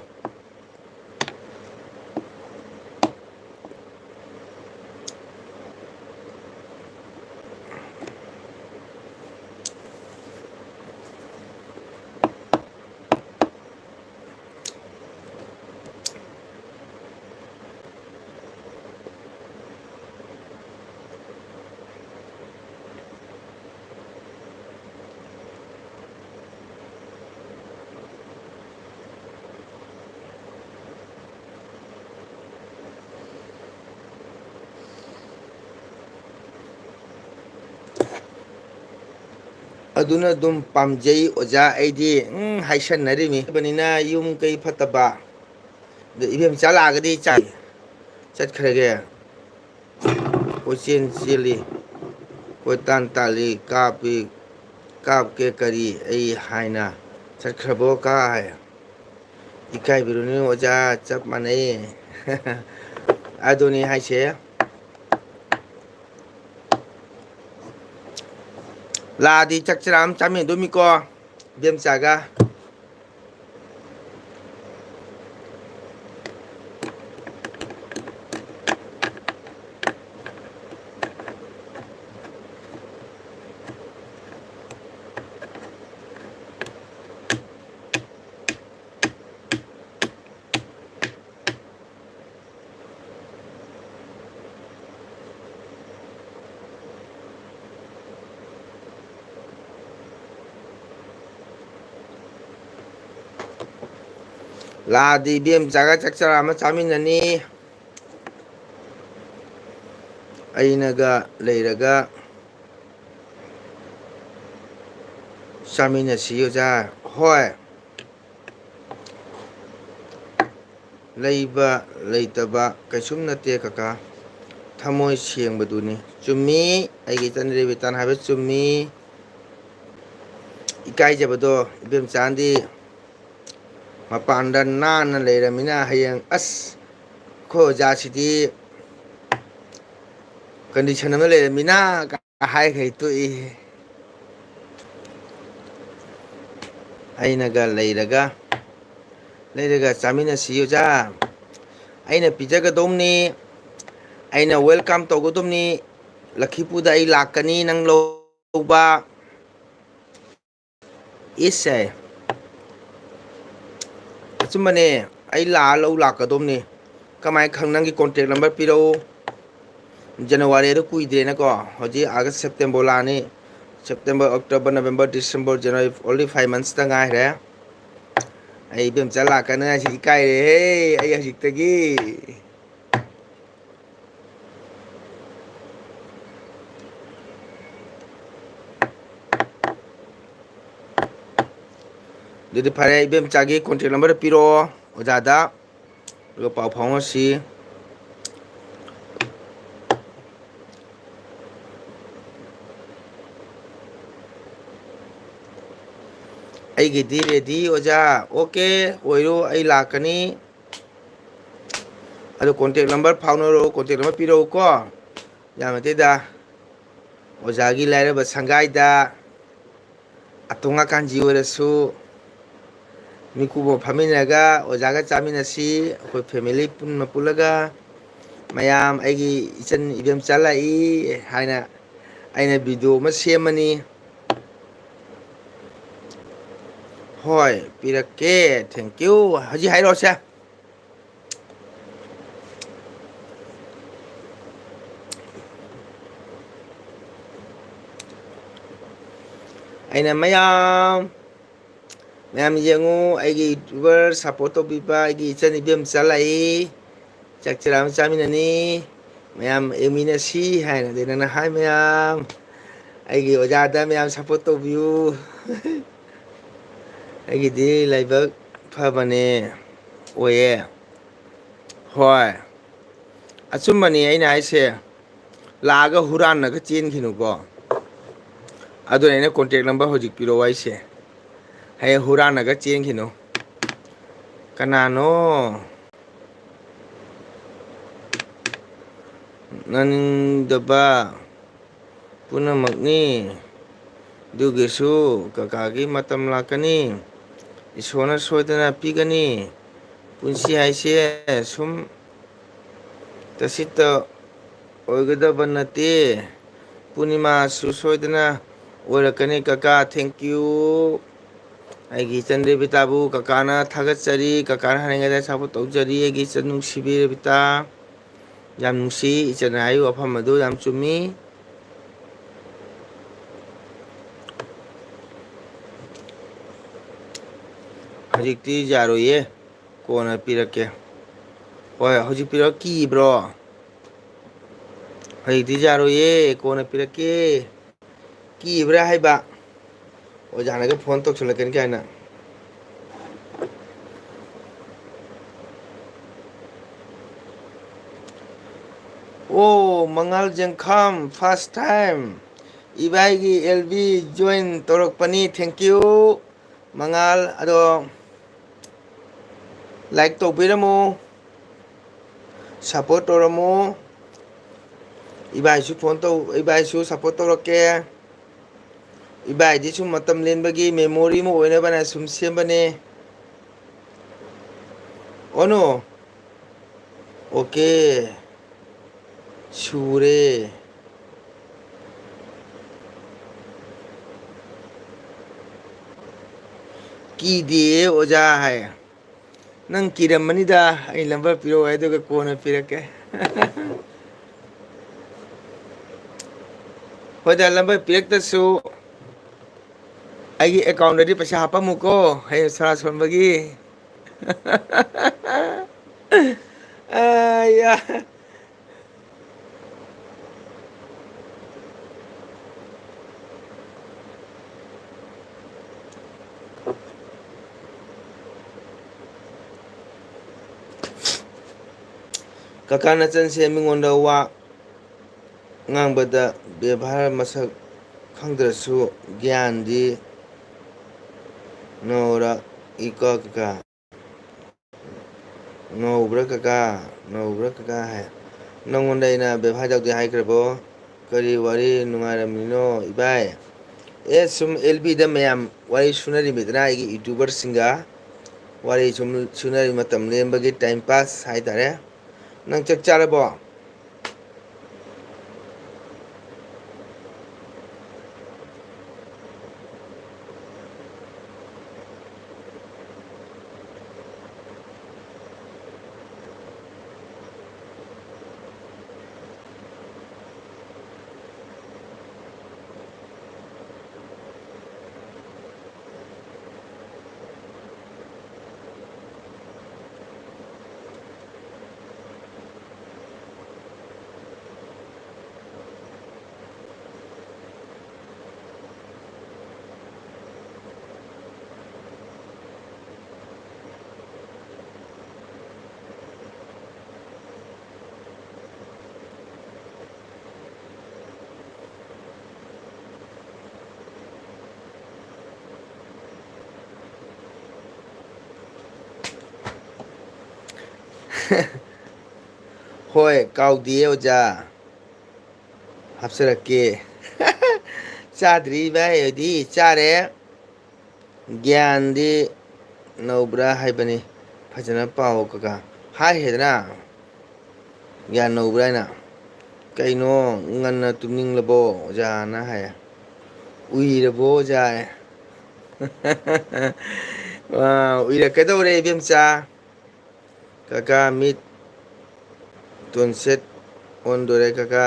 ꯑꯗꯨꯅ ꯑꯗꯨꯝ ꯄꯥꯝꯖꯩ ꯑꯣꯖꯥ꯫ ꯑꯩꯗꯤ, ꯎꯝ, ꯍꯥꯏꯁꯟꯅꯔꯤꯃꯤ꯫ ꯕꯅꯤꯅ ꯌꯨꯝ ꯀꯩ ꯐꯠꯇꯕ꯫ ꯑꯗ ꯏꯕꯦꯝꯆꯥ ꯂꯥꯛꯑꯒꯗꯤ ꯆꯥꯏ꯫ ꯆꯠꯈ꯭ꯔꯒꯦ꯫ ꯀꯣꯏꯆꯦꯟ ꯆꯦꯜꯂꯤ꯫ ꯀꯣꯏꯇꯥꯟ ꯇꯥꯜꯂꯤ꯫ ꯀꯥꯞꯄꯤ꯫ ꯀꯥꯞꯀꯦ ꯀꯔꯤ ꯑꯩ ꯍꯥꯏꯅ ꯆꯠꯈ꯭ꯔꯕꯣ ꯀꯥꯏ? ꯏꯀꯥꯏꯕꯤꯔꯨꯅꯨ ꯑꯣꯖꯥ, ꯆꯞ ꯃꯥꯟꯅꯩ꯫ ꯑꯗꯨꯅꯤ ꯍꯥꯏꯁꯦ꯫ ꯂꯥꯛꯑꯗꯤ ꯆꯥꯛ ꯆꯔꯥ ꯑꯃ ꯆꯥꯃꯤꯟꯅꯗꯣꯏꯃꯤꯀꯣ, ꯏꯕꯦꯝꯆꯥꯒ꯫ ꯂꯥꯛꯑꯗꯤ ꯏꯕꯦꯝꯆꯥꯒ ꯆꯥꯛ ꯆꯔꯥ ꯑꯃ ꯆꯥꯃꯤꯟꯅꯅꯤ꯫ ꯑꯩꯅꯒ ꯂꯩꯔꯒ ꯆꯥꯃꯤꯟꯅꯁꯤ ꯑꯣꯖꯥ꯫ ꯍꯣꯏ꯫ ꯂꯩꯕ ꯂꯩꯇꯕ ꯀꯩꯁꯨꯝ ꯅꯠꯇꯦ ꯀꯀꯥ, ꯊꯃꯣꯏ ꯁꯦꯡꯕꯗꯨꯅꯤ꯫ ꯆꯨꯝꯃꯤ, ꯑꯩꯒꯤ ꯏꯆꯟ ꯔꯦꯕꯤꯇꯥꯅ ꯍꯥꯏꯕ ꯆꯨꯝꯃꯤ꯫ ꯏꯀꯥꯏꯖꯕꯗꯣ ꯏꯕꯦꯝꯆꯥꯅꯗꯤ ꯃꯄꯥꯟꯗ ꯅꯥꯟꯅ ꯂꯩꯔꯝꯃꯤꯅ ꯍꯌꯦꯡ ꯑꯁ ꯑꯩꯈꯣꯏ ꯑꯣꯖꯥꯁꯤꯗꯤ condition ꯑꯃ ꯂꯩꯔꯝꯃꯤꯅ ꯍꯥꯏꯈꯩ ꯇꯣꯛꯏ꯫ ꯑꯩꯅꯒ ꯂꯩꯔꯒ ꯂꯩꯔꯒ ꯆꯥꯃꯤꯟꯅꯁꯤ ꯑꯣꯖꯥ꯫ ꯑꯩꯅ ꯄꯤꯖꯒꯗꯧꯅꯤ, ꯑꯩꯅ welcome ꯇꯧꯒꯗꯧꯅꯤ꯫ ꯂꯛꯈꯤꯄꯨꯔꯗ ꯑꯩ ꯂꯥꯛꯀꯅꯤ ꯅꯪ ꯂꯧꯕ꯫ ꯏꯁ ꯍꯥꯏ꯫ ꯑꯆꯨꯝꯕꯅꯦ, ꯑꯩ ꯂꯥꯛꯑ ꯂꯧ ꯂꯥꯛꯀꯗꯧꯅꯤ꯫ ꯀꯃꯥꯏꯅ ꯈꯪ? ꯅꯪꯒꯤ contact number ꯄꯤꯔꯛꯎ꯫ January ꯑꯗꯨ ꯀꯨꯏꯗ꯭ꯔꯦꯅꯀꯣ, ꯍꯧꯖꯤꯛ August, September ꯂꯥꯛꯑꯅꯤ꯫ September, October, November, December, January, only five months ꯇ ꯉꯥꯏꯔꯦ꯫ ꯑꯩ ꯏꯕꯦꯝꯆꯥ ꯂꯥꯛꯀꯅꯤ ꯍꯥꯏꯁꯤ ꯏꯀꯥꯏꯔꯦꯍꯦ ꯑꯩ ꯍꯧꯖꯤꯛꯇꯒꯤ꯫ ꯑꯗꯨꯗꯤ ꯐꯔꯦ, ꯏꯕꯦꯝꯆꯥꯒꯤ contact number ꯄꯤꯔꯛꯑꯣ ꯑꯣꯖꯥꯗ, ꯑꯗꯨꯒ ꯄꯥꯎ ꯐꯥꯎꯅꯁꯤ꯫ ꯑꯩꯒꯤꯗꯤ ready ꯑꯣꯖꯥ꯫ OK, ꯑꯣꯏꯔꯣ, ꯑꯩ ꯂꯥꯛꯀꯅꯤ꯫ ꯑꯗꯣ contact number ꯐꯥꯎꯅꯔꯣ, contact number ꯄꯤꯔꯛꯎꯀꯣ꯫ ꯌꯥꯝ ꯅꯠꯇꯦꯗ, ꯑꯣꯖꯥꯒꯤ ꯂꯥꯏꯔꯕ ꯁꯪꯒꯥꯏꯗ ꯑꯇꯣꯡ ꯑꯀꯥꯟꯖꯤ ꯑꯣꯏꯔꯁꯨ ꯃꯤꯀꯨꯞ ꯑꯃ ꯐꯝꯃꯤꯟꯅꯔꯒ ꯑꯣꯖꯥꯒ ꯆꯥꯃꯤꯟꯅꯁꯤ꯫ ꯑꯩꯈꯣꯏ family ꯄꯨꯟꯅ ꯄꯨꯜꯂꯒ ꯃꯌꯥꯝ ꯑꯩꯒꯤ ꯏꯆꯟ ꯏꯕꯦꯝꯆꯥ ꯂꯥꯛꯏ ꯍꯥꯏꯅ ꯑꯩꯅ video ꯑꯃ ꯁꯦꯝꯃꯅꯤ꯫ ꯍꯣꯏ, ꯄꯤꯔꯛꯀꯦ꯫ Thank you꯫ ꯍꯧꯖꯤꯛ ꯍꯥꯏꯔꯛꯑꯣꯁꯦ꯫ ꯑꯩꯅ ꯃꯌꯥꯝ ꯃꯌꯥꯝ ꯌꯦꯡꯉꯨ, ꯑꯩꯒꯤ YouTuber support ꯇꯧꯕꯤꯕ ꯑꯩꯒꯤ ꯏꯆꯟ ꯏꯕꯦꯝꯆꯥ ꯂꯥꯛꯏ꯫ ꯆꯥꯛ ꯆꯔꯥ ꯑꯃ ꯆꯥꯃꯤꯟꯅꯅꯤ꯫ ꯃꯌꯥꯝ ꯌꯦꯡꯃꯤꯟꯅꯁꯤ ꯍꯥꯏꯅ ꯑꯗꯩ ꯅꯪꯅ ꯍꯥꯏ ꯃꯌꯥꯝ꯫ ꯑꯩꯒꯤ ꯑꯣꯖꯥꯗ ꯃꯌꯥꯝ support ꯇꯧꯕꯤꯌꯨ꯫ ꯑꯩꯒꯤꯗꯤ ꯂꯥꯏꯕꯛ ꯐꯕꯅꯦ, ꯑꯣꯏꯌꯦ꯫ ꯍꯣꯏ꯫ ꯑꯆꯨꯝꯕꯅꯤ ꯑꯩꯅ ꯍꯥꯏꯁꯦ꯫ ꯂꯥꯛꯑꯒ ꯍꯨꯔꯥꯟꯅꯒ ꯆꯦꯟꯈꯤꯅꯨꯀꯣ꯫ ꯑꯗꯨꯅ ꯑꯩꯅ contact number ꯍꯧꯖꯤꯛ ꯄꯤꯔꯛꯑꯣ ꯍꯥꯏꯁꯦ꯫ ꯍꯌꯦꯡ ꯍꯨꯔꯥꯟꯅꯒ ꯆꯦꯟꯈꯤꯅꯨ꯫ ꯀꯅꯥꯅꯣ? ꯅꯅꯤꯡꯗꯕ ꯄꯨꯝꯅꯃꯛꯅꯤ꯫ ꯑꯗꯨꯒꯤꯁꯨ ꯀꯀꯥꯒꯤ ꯃꯇꯝ ꯂꯥꯛꯀꯅꯤ꯫ ꯏꯁꯣꯔꯅ ꯁꯣꯏꯗꯅ ꯄꯤꯒꯅꯤ꯫ ꯄꯨꯟꯁꯤ ꯍꯥꯏꯁꯦ ꯁꯨꯝ ꯇꯁꯤꯠꯇ ꯑꯣꯏꯒꯗꯕ ꯅꯠꯇꯦ꯫ ꯄꯨꯔꯅꯤꯃꯥꯁꯨ ꯁꯣꯏꯗꯅ ꯑꯣꯏꯔꯛꯀꯅꯤ꯫ ꯀꯀꯥ, thank you꯫ ꯑꯩꯒꯤ ꯏꯆꯟ ꯔꯦꯕꯤꯇꯥꯕꯨ ꯀꯀꯥꯅ ꯊꯥꯒꯠꯆꯔꯤ꯫ ꯀꯀꯥꯅ ꯍꯥꯏꯔꯤꯉꯩꯗ support ꯇꯧꯖꯔꯤ꯫ ꯑꯩꯒꯤ ꯏꯆꯟ ꯅꯨꯡꯁꯤꯕꯤ ꯔꯦꯕꯤꯇꯥ꯫ ꯌꯥꯝ ꯅꯨꯡꯁꯤ꯫ ꯏꯆꯟꯅ ꯍꯥꯏꯔꯤꯕ ꯋꯥꯐꯝ ꯑꯗꯨ ꯌꯥꯝ ꯆꯨꯝꯃꯤ꯫ ꯍꯧꯖꯤꯛꯇꯤ ꯌꯥꯔꯣꯏꯌꯦ꯫ ꯀꯣꯟꯅ ꯄꯤꯔꯛꯀꯦ꯫ ꯍꯣꯏ, ꯍꯧꯖꯤꯛ ꯄꯤꯔꯛ-, ꯀꯤꯕ꯭ꯔꯣ? ꯍꯧꯖꯤꯛꯇꯤ ꯌꯥꯔꯣꯏꯌꯦ, ꯀꯣꯟꯅ ꯄꯤꯔꯛꯀꯦ꯫ ꯀꯤꯕ꯭ꯔꯥ ꯍꯥꯏꯕ? ꯑꯣꯖꯥꯅꯒ phone ꯇꯧꯁꯜꯂꯛꯀꯅꯤ ꯀꯥꯏꯅ꯫ ꯑꯣ, ꯃꯉꯥꯜ ꯖꯦꯡꯈꯥꯝ, first time꯫ ꯏꯕꯥꯏꯒꯤ L B join ꯇꯧꯔꯛꯄꯅꯤ, thank you꯫ ꯃꯉꯥꯜ, ꯑꯗꯣ like ꯇꯧꯕꯤꯔꯝꯃꯨ, support ꯇꯧꯔꯝꯃꯨ꯫ ꯏꯕꯥꯏꯁꯨ phone ꯇꯧ, ꯏꯕꯥꯏꯁꯨ support ꯇꯧꯔꯛꯀꯦ꯫ ꯏꯕꯥꯏꯗꯤ ꯁꯨꯝ ꯃꯇꯝ ꯂꯦꯟꯕꯒꯤ memory ꯑꯃ ꯑꯣꯏꯅꯕꯅ ꯁꯨꯝ ꯁꯦꯝꯕꯅꯦ꯫ ꯑꯣꯅꯣ꯫ Okay꯫ ꯁꯨꯔꯦ꯫ ꯀꯤꯗꯦ ꯑꯣꯖꯥ ꯍꯥꯏ꯫ ꯅꯪ ꯀꯤꯔꯝꯃꯅꯤꯗ, ꯑꯩ number ꯄꯤꯔꯛꯑꯣ ꯍꯥꯏꯗꯨꯒ ꯀꯣꯟꯅ ꯄꯤꯔꯛꯀꯦ꯫ ꯍꯣꯏꯗ, number ꯄꯤꯔꯛꯇꯁꯨ ꯑꯩꯒꯤ ꯑꯦꯀꯥꯎꯟꯗꯗꯤ ꯄꯩꯁꯥ ꯍꯥꯞꯄꯝꯃꯨꯀꯣ, ꯍꯌꯦꯡ ꯁꯣꯔꯥ ꯁꯣꯟꯕꯒꯤ꯫ ꯑꯥ, ꯌꯥ꯫ ꯀꯀꯥ ꯅꯆꯟꯁꯦ ꯃꯤꯉꯣꯟꯗ ꯋꯥ ꯉꯥꯡꯕꯗ ꯕꯦꯕꯥꯔ ꯃꯁꯛ ꯈꯪꯗ꯭ꯔꯁꯨ ꯒ꯭ꯌꯥꯟꯗꯤ ꯅꯧꯔꯛꯏꯀꯣ ꯀꯀꯥ꯫ ꯅꯧꯕ꯭ꯔꯥ ꯀꯀꯥ? ꯅꯧꯕ꯭ꯔꯥ ꯀꯀꯥ ꯍꯥꯏ꯫ ꯅꯪꯉꯣꯟꯗ ꯑꯩꯅ ꯕꯦꯕꯥꯔ ꯇꯧꯗꯦ ꯍꯥꯏꯈ꯭ꯔꯕꯣ? ꯀꯔꯤ ꯋꯥꯔꯤ ꯅꯨꯡꯉꯥꯏꯔꯝꯃꯤꯅꯣ ꯏꯕꯥꯏ? ꯑꯦ, ꯁꯨꯝ ꯑꯦꯜ ꯕꯤꯗ ꯃꯌꯥꯝ ꯋꯥꯔꯤ ꯁꯨꯅꯔꯤꯃꯤꯗꯅ, ꯑꯩꯒꯤ ꯌꯨꯇ꯭ꯌꯨꯕꯔꯁꯤꯡꯒ ꯋꯥꯔꯤ ꯁꯨꯝ ꯁꯨꯅꯔꯤ, ꯃꯇꯝ ꯂꯦꯟꯕꯒꯤ time pass ꯍꯥꯏꯇꯥꯔꯦ꯫ ꯅꯪ ꯆꯥꯛ ꯆꯥꯔꯕꯣ? ꯍꯣꯏ, ꯀꯥꯎꯗꯤꯌꯦ ꯑꯣꯖꯥ꯫ ꯍꯥꯞꯆꯔꯛꯀꯦ꯫ ꯆꯥꯗ꯭ꯔꯤ ꯚꯥꯏ, ꯑꯩꯗꯤ ꯆꯥꯔꯦ꯫ ꯒ꯭ꯌꯥꯟꯗꯤ ꯅꯧꯕ꯭ꯔꯥ ꯍꯥꯏꯕꯅꯤ꯫ ꯐꯖꯅ ꯄꯥꯎ ꯀꯀꯥ꯫ ꯍꯥꯏꯈ꯭ꯔꯦꯗꯅ꯫ ꯒ꯭ꯌꯥꯟ ꯅꯧꯕ꯭ꯔꯥ ꯍꯥꯏꯅ꯫ "ꯀꯩꯅꯣ, ꯉꯟꯅ ꯇꯨꯝꯅꯤꯡꯂꯕꯣ ꯑꯣꯖꯥꯅ?" ꯍꯥꯏ꯫ "ꯎꯏꯔꯕꯣ ꯑꯣꯖꯥ?" ꯍꯥꯏ꯫ ꯑ, ꯎꯏꯔꯛꯀꯗꯧꯔꯦ ꯏꯕꯦꯝꯆꯥ꯫ ꯀꯀꯥ, ꯃꯤꯠ ꯇꯣꯟꯁꯦꯠ ꯑꯣꯟꯗꯣꯔꯦ ꯀꯀꯥ꯫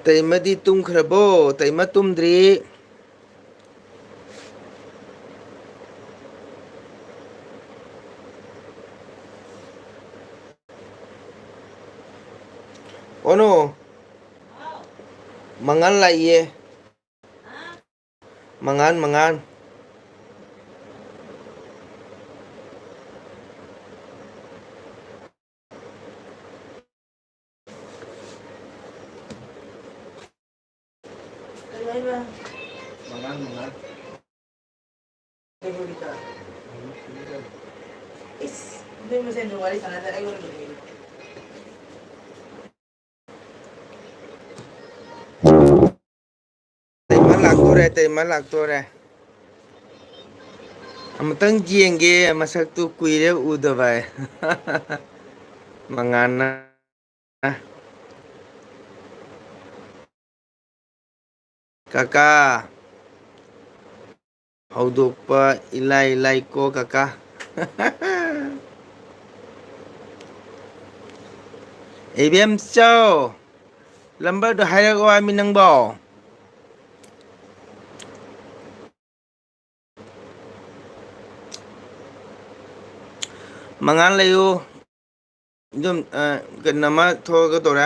ꯇꯩꯃꯗꯤ ꯇꯨꯝꯈ꯭ꯔꯕꯣ? ꯇꯩꯃ ꯇꯨꯝꯗ꯭ꯔꯤ꯫ ꯑꯣꯅꯣ, ꯃꯉꯥꯜ ꯂꯥꯛꯏꯌꯦ꯫ ꯃꯉꯥꯜ, ꯃꯉꯥꯜ꯫ ꯀꯩ ꯍꯥꯏꯕ? ꯃꯉꯥꯜ, ꯃꯉꯥꯜ꯫ ꯏꯁ, ꯅꯣꯏ ꯃꯁꯦꯟ ꯑꯗꯨꯝ ꯋꯥꯔꯤ ꯁꯥꯟꯅꯗꯅ ꯑꯩꯉꯣꯟꯗ ꯂꯣꯏꯔꯦ꯫ ꯇꯩꯃ ꯂꯥꯛꯇꯣꯔꯦ, ꯇꯩꯃ ꯂꯥꯛꯇꯣꯔꯦ꯫ ꯑꯃꯨꯛꯇꯪ ꯌꯦꯡꯒꯦ ꯃꯁꯛꯇꯨ, ꯀꯨꯏꯔꯦ ꯎꯗꯕ꯫ ꯃꯉꯥꯜꯅ꯫ ꯀꯀꯥ, ꯍꯧꯗꯣꯛꯄ ꯏꯂꯥꯏ ꯂꯥꯏꯀꯣ ꯀꯀꯥ꯫ ꯏꯕꯦꯝꯆꯧ, ꯂꯝꯕꯔꯗꯣ ꯍꯥꯏꯔꯛꯑꯣ ꯍꯥꯏꯃꯤ ꯅꯪꯕꯣ꯫ ꯃꯉꯥꯜ ꯂꯩꯌꯨ꯫ ꯑꯗꯨꯝ, ꯑ, ꯀꯩꯅꯣꯃ ꯊꯣꯛꯑꯒ ꯇꯧꯔꯦ꯫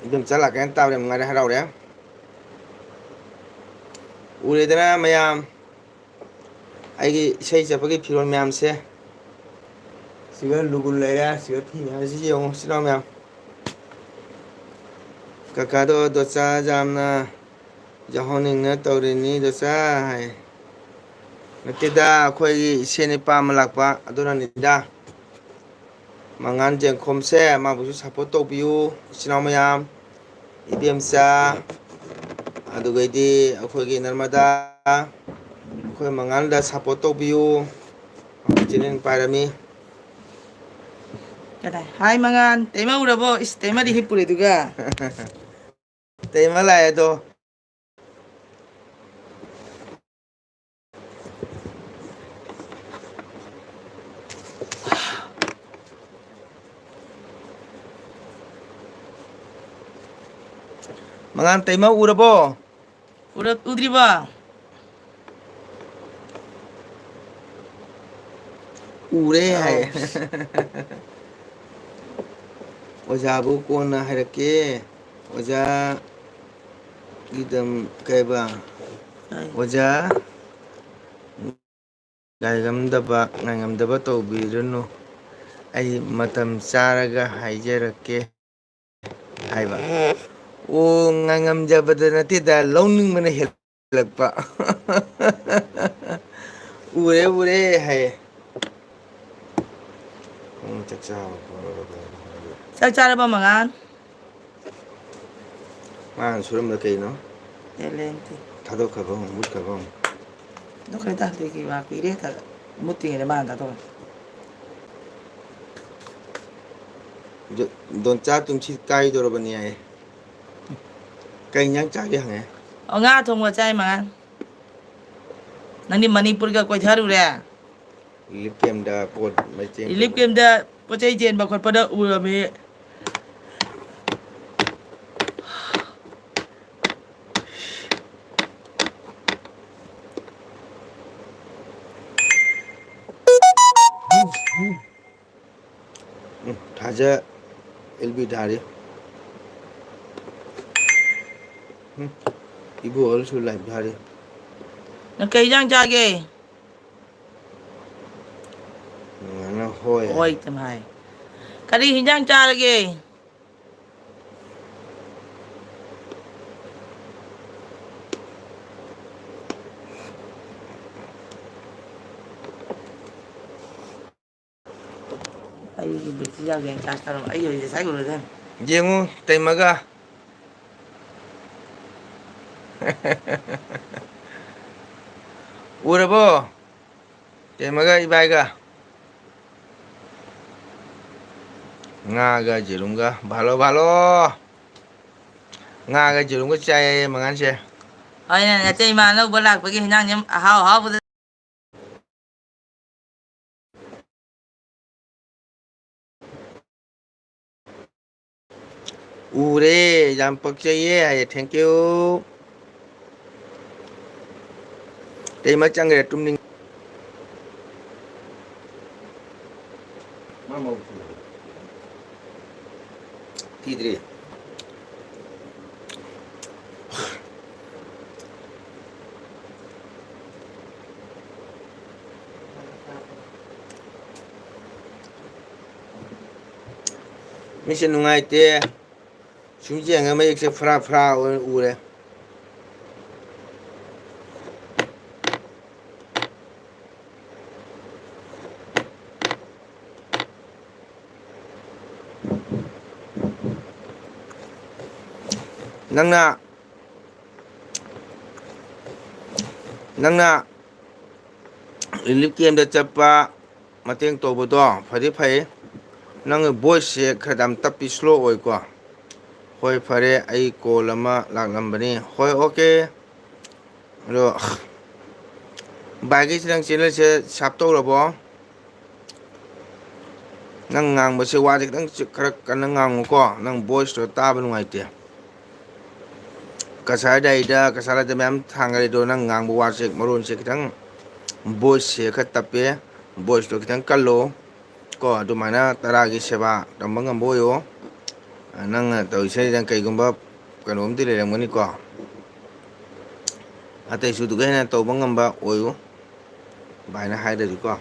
ꯑꯗꯨꯝ ꯆꯠꯂꯛꯀꯦꯅ ꯇꯥꯕꯗ ꯌꯥꯝ ꯅꯨꯡꯉꯥꯏꯔꯦ, ꯍꯔꯥꯎꯔꯦ꯫ ꯎꯔꯦꯗꯅ ꯃꯌꯥꯝ, ꯑꯩꯒꯤ ꯏꯁꯩ ꯆꯠꯄꯒꯤ ꯐꯤꯔꯣꯜ ꯃꯌꯥꯝꯁꯦ꯫ ꯁꯤꯒ ꯂꯨꯒꯨꯜ ꯂꯩꯔꯦ, ꯁꯤꯒ ꯐꯤ ꯃꯌꯥꯝꯁꯤ ꯌꯦꯡꯉꯨ, ꯏꯆꯤꯟ ꯏꯅꯥꯎ ꯃꯌꯥꯝ꯫ ꯀꯀꯥꯗꯣ ꯗꯣꯆꯥ ꯌꯥꯝꯅ ꯌꯥꯎꯍꯟꯅꯤꯡꯅ ꯇꯧꯔꯤꯅꯤ ꯗꯣꯆꯥ ꯍꯥꯏ꯫ ꯅꯠꯇꯦꯗ, ꯑꯩꯈꯣꯏꯒꯤ ꯏꯆꯦ ꯅꯨꯄꯥ ꯑꯃ ꯂꯥꯛꯄ ꯑꯗꯨꯅꯅꯤꯗ꯫ ꯃꯉꯥꯟ ꯖꯦꯡꯈꯣꯝꯁꯦ ꯃꯥꯕꯨꯁꯨ support ꯇꯧꯕꯤꯌꯨ, ꯏꯆꯤꯟ ꯏꯅꯥꯎ ꯃꯌꯥꯝ꯫ ꯏꯕꯦꯝꯆꯥ, ꯑꯗꯨꯒꯩꯗꯤ ꯑꯩꯈꯣꯏꯒꯤ ꯅꯔꯃꯗꯥ, ꯑꯩꯈꯣꯏ ꯃꯉꯥꯜꯗ support ꯇꯧꯕꯤꯌꯨ꯫ ꯆꯦꯅꯦꯜ ꯄꯥꯏꯔꯝꯃꯤ꯫ ꯀꯗꯥꯏ? ꯍꯥꯏ ꯃꯉꯥꯟ, ꯇꯩꯃ ꯎꯔꯕꯣ? ꯏꯁ, ꯇꯩꯃꯗꯤ ꯍꯤꯞꯄꯨꯔꯦ ꯑꯗꯨꯒ꯫ ꯇꯩꯃ ꯂꯥꯛꯑꯦ ꯑꯗꯣ꯫ ꯃꯉꯥꯟ, ꯇꯩꯃ ꯎꯔꯕꯣ? ꯎꯔ-, ꯎꯗ꯭ꯔꯤꯕꯣ? ꯎꯔꯦ ꯍꯥꯏ꯫ ꯑꯧ꯫ ꯑꯣꯖꯥꯕꯨ ꯀꯣꯟꯅ ꯍꯥꯏꯔꯛꯀꯦ꯫ ꯑꯣꯖꯥ ꯒꯤꯗꯝ-, ꯀꯩꯕ? ꯍꯥꯏ꯫ ꯑꯣꯖꯥ ꯉꯥꯏꯉꯝꯗꯕ, ꯉꯥꯏꯉꯝꯗꯕ ꯇꯧꯕꯤꯔꯅꯨ꯫ ꯑꯩ ꯃꯇꯝ ꯆꯥꯔꯒ ꯍꯥꯏꯖꯔꯛꯀꯦ꯫ ꯍꯥꯏꯕ꯫ ꯑꯣ, ꯉꯥꯏꯉꯝꯖꯕꯗ ꯅꯠꯇꯦꯗ, ꯂꯧꯅꯤꯡꯕꯅ ꯍꯦꯜꯂꯛꯄ꯫ ꯎꯔꯦ, ꯎꯔꯦ ꯍꯥꯏꯌꯦ꯫ ꯎꯝ, ꯆꯥꯛ ꯆꯥꯕ ꯇꯣꯛꯑꯒ ꯆꯥꯛ ꯆꯥꯔꯕ, ꯃꯉꯥꯟ? ꯃꯥꯅ ꯁꯨꯔꯝꯕ ꯀꯩꯅꯣ? ꯑꯦꯂꯦꯟꯇꯤ꯫ ꯊꯥꯗꯣꯛꯈ꯭ꯔꯕ ꯑꯃꯨꯛ, ꯃꯨꯠꯈ꯭ꯔꯕ ꯑꯃꯨꯛ꯫ ꯊꯥꯗꯣꯛꯈ꯭ꯔꯦ, ꯊꯥꯗꯣꯛꯈ꯭ꯔꯦ, ꯀꯨꯏꯔꯦ, ꯊꯥ-, ꯃꯨꯠꯇ꯭ꯔꯤꯉꯩꯗ ꯃꯥꯅ ꯊꯥꯗꯣꯛꯈ꯭ꯔꯦ꯫ ꯗꯣ-, ꯗꯣꯟꯆꯥ ꯇꯨꯝꯁꯤꯠ ꯀꯥꯏꯗꯧꯔꯕꯅꯤ ꯍꯥꯏꯌꯦ꯫ ꯀꯩ ꯏꯟꯖꯥꯡ ꯆꯥꯒꯦ ꯍꯪꯉꯦ꯫ ꯑꯣ, ꯉꯥ ꯊꯣꯡꯕ ꯆꯥꯏ, ꯃꯉꯥꯟ꯫ ꯅꯪꯗꯤ ꯃꯅꯤꯄꯨꯔꯒ ꯀꯣꯏꯊꯔꯨꯔꯦ? ꯔꯤꯂꯤꯐ ꯀꯦꯝꯗ ꯄꯣꯠ ꯃꯩ ꯆꯦꯟ ꯔꯤꯂꯤꯐ ꯇꯧꯕ꯫ ꯀꯦꯝꯗ ꯄꯣꯠ ꯆꯩ ꯆꯦꯟꯕ ꯈꯣꯠꯄꯗ ꯎꯔꯝꯃꯤ꯫ ꯎꯝ, ꯊꯥꯖ ꯑꯦꯜ ꯕꯤ ꯊꯥꯔꯤ꯫ ꯎꯝ, ꯏꯕꯣ ꯑꯣꯜꯁꯨ ꯂꯥꯏꯚ ꯊꯥꯔꯤ꯫ ꯅꯪ ꯀꯩ ꯏꯟꯖꯥꯡ ꯆꯥꯒꯦ? ꯅꯨꯡꯉꯥꯏꯅ ꯍꯣꯏ ꯍꯣꯏ ꯍꯥꯏ꯫ ꯑꯗꯨꯝ ꯍꯥꯏ꯫ ꯀꯔꯤ ꯍꯤꯟꯖꯥꯡ ꯆꯥꯔꯒꯦ? ꯑꯩꯒꯤ ꯕꯦꯇ꯭ꯔꯤ ꯌꯥꯎꯗꯦ, ꯆꯥꯔꯖ ꯇꯧꯔꯝ-, ꯑꯩꯒꯤ ꯑꯣꯏꯅ ꯉꯁꯥꯏ ꯎꯔꯗꯝꯅꯤ꯫ ꯌꯦꯡꯉꯨ, ꯇꯩꯃꯒ꯫ ꯎꯔꯕꯣ? ꯇꯦꯝꯃꯒ ꯏꯕꯥꯏꯒ꯫ ꯉꯥꯒ ꯌꯦꯔꯨꯝꯒ꯫ ꯚꯥꯂꯣ, ꯚꯥꯂꯣ꯫ ꯉꯥꯒ ꯌꯦꯔꯨꯝꯒ ꯆꯥꯏꯌꯦ ꯃꯉꯥꯟꯁꯦ꯫ ꯍꯣꯏꯅꯦ, ꯅꯇꯩꯃ ꯑꯅꯧꯕ ꯂꯥꯛꯄꯒꯤ ꯍꯤꯟꯖꯥꯡꯁꯦ ꯑꯍꯥꯎ ꯑꯍꯥꯎꯕꯗ꯫ ꯎꯔꯦ, ꯌꯥꯝ ꯄꯛꯆꯩꯌꯦ ꯍꯥꯏꯌꯦ, thank you꯫ ꯇꯩꯃ ꯆꯪꯈ꯭ꯔꯦ, ꯇꯨꯝꯅꯤꯡ-, ꯊꯤꯗ꯭ꯔꯤ꯫ ꯃꯤꯠꯁꯦ ꯅꯨꯡꯉꯥꯏꯇꯦ꯫ ꯁꯨꯝ ꯌꯦꯡꯉ ꯃꯌꯦꯛꯁꯦ ꯐꯔꯥ ꯐꯔꯥ ꯑꯣꯏꯅ ꯎꯔꯦ꯫ ꯅꯪꯅ, ꯅꯪꯅ relief camp ꯇ ꯆꯠꯄ, ꯃꯇꯦꯡ ꯇꯧꯕꯗꯣ ꯐꯗꯤ ꯐꯩ꯫ ꯅꯪꯒꯤ voice ꯁꯦ ꯈꯔ ꯌꯥꯝ ꯇꯞꯄꯤ, slow ꯑꯣꯏꯀꯣ꯫ ꯍꯣꯏ, ꯐꯔꯦ, ꯑꯩ call ꯑꯃ ꯂꯥꯛꯂꯝꯕꯅꯤ꯫ ꯍꯣꯏ, okay꯫ ꯑꯗꯣ, ꯚꯥꯏꯒꯤꯁꯤ ꯅꯪ channel ꯁꯦ sub ꯇꯧꯔꯕꯣ? ꯅꯪ ꯉꯥꯡꯕꯁꯦ, ꯋꯥꯁꯦ ꯈꯤꯇꯪ ꯆ-, ꯈꯔ ꯀꯟꯅ ꯉꯥꯡꯉꯨꯀꯣ, ꯅꯪ voice ꯇꯣ ꯇꯥꯕ ꯅꯨꯡꯉꯥꯏꯇꯦ꯫ ꯀꯁꯥꯔꯗ ꯑꯩꯗ, ꯀꯁꯥꯔꯗ ꯃꯌꯥꯝ ꯊꯥꯡꯒꯠꯂꯤꯗꯣ, ꯅꯪ ꯉꯥꯡꯕ ꯋꯥꯁꯦ, ꯃꯔꯣꯟꯁꯦ ꯈꯤꯇꯪ voice ꯁꯦ ꯈꯔ ꯇꯞꯄꯦ, voice ꯇꯣ ꯈꯤꯇꯪ ꯀꯜꯂꯣ ꯀꯣ꯫ ꯑꯗꯨꯃꯥꯏꯅ ꯇꯔꯥꯒꯤ ꯁꯦꯕꯥ ꯇꯧꯕ ꯉꯝꯕ ꯑꯣꯏꯌꯣ꯫ ꯅꯪꯅ ꯇꯧꯔꯤꯁꯦ ꯅꯪ ꯀꯩꯒꯨꯝꯕ ꯀꯩꯅꯣꯝꯗꯤ ꯂꯩꯔꯝꯒꯅꯤꯀꯣ꯫ ꯑꯇꯩꯁꯨ ꯑꯗꯨꯒ ꯍꯦꯟꯅ ꯇꯧꯕ ꯉꯝꯕ ꯑꯣꯏꯌꯨ꯫ ꯚꯥꯏꯅ ꯍꯥꯏꯗ꯭ꯔꯗꯤꯀꯣ꯫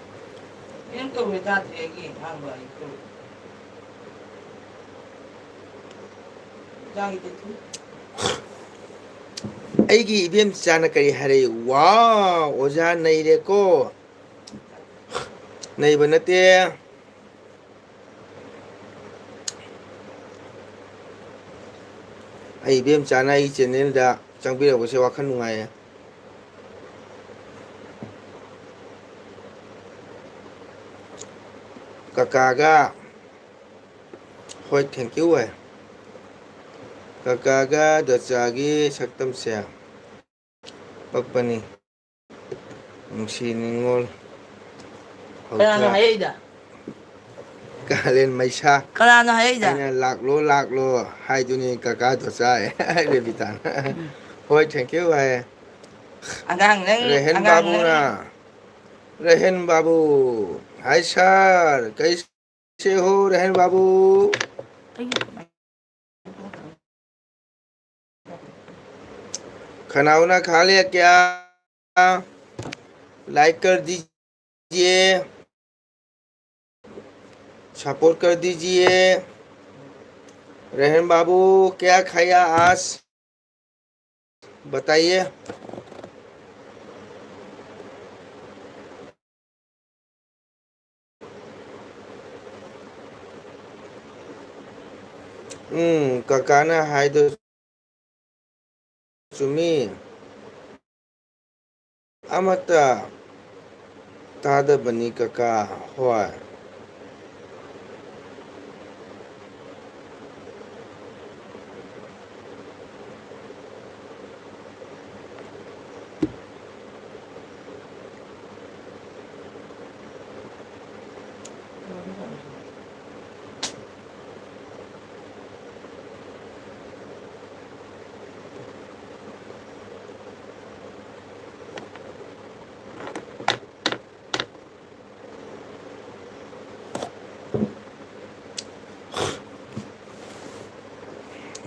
ꯀꯩꯝ ꯇꯧꯔꯣꯏ, ꯇꯥꯗ꯭ꯔꯤ ꯑꯩꯒꯤ ꯑꯍꯥꯟꯕ ꯑꯌꯨꯛꯇꯨ꯫ ꯆꯥꯒꯤꯗꯦ ꯊꯨ꯫ ꯑꯩꯒꯤ ꯏꯕꯦꯝꯆꯥꯅ ꯀꯔꯤ ꯍꯥꯏꯔꯛꯏ? ꯋꯥꯎ, ꯑꯣꯖꯥ ꯅꯩꯔꯦꯀꯣ꯫ ꯅꯩꯕ ꯅꯠꯇꯦ꯫ ꯑꯩ ꯏꯕꯦꯝꯆꯥꯅ ꯑꯩꯒꯤ channel ꯗ ꯆꯪꯕꯤꯔꯛꯄꯁꯦ ꯋꯥꯈꯜ ꯅꯨꯡꯉꯥꯏꯌꯦ꯫ ꯀꯀꯥꯒ ꯍꯣꯏ, thank you ꯍꯥꯏ꯫ ꯀꯀꯥꯒ ꯗꯣꯆꯥꯒꯤ ꯁꯛꯇꯝꯁꯦ ꯄꯛꯄꯅꯤ꯫ ꯅꯨꯡꯁꯤ ꯅꯤꯉꯣꯜ ꯀꯅꯥꯅ ꯍꯧꯊ ꯍꯥꯏꯔꯛꯏꯗ? ꯀꯥꯂꯦꯟ ꯃꯩꯁꯥ꯫ ꯀꯅꯥꯅ ꯍꯥꯏꯔꯛꯏꯗ? ꯑꯩꯅ "ꯂꯥꯛꯂꯣ, ꯂꯥꯛꯂꯣ" ꯍꯥꯏꯗꯨꯅꯤ ꯀꯀꯥ ꯗꯣꯆꯥ ꯍꯥꯏ ꯔꯦꯕꯤꯇꯥꯅ꯫ ꯎꯝ꯫ ꯍꯣꯏ, thank you ꯍꯥꯏ꯫ ꯑꯉꯥꯡ ꯅꯪ, ꯔꯦꯍꯟ ꯑꯉꯥꯡ ꯅꯪ꯫ ꯕꯥꯕꯨꯅ, ꯔꯦꯍꯟ ꯕꯥꯕꯨ, "Hi sir, ꯀꯩ ꯁꯦ ꯍꯣ ꯔꯦꯍꯟ ꯕꯥꯕꯨ?" ꯑꯩꯒꯤ ꯀꯃꯥꯏ-, "खाना वाना खा लिया क्या? लाइक कर दीजिए, सपोर्ट कर दीजिए।" रेहन बाबू, क्या खाया आज? बताइए। ꯎꯝ, ꯀꯀꯥꯅ ꯍꯥꯏꯗꯣ ꯆꯨꯝꯃꯤ꯫ ꯑꯃꯠꯇ ꯇꯥꯗꯕꯅꯤ ꯀꯀꯥ꯫ ꯍꯣꯏ꯫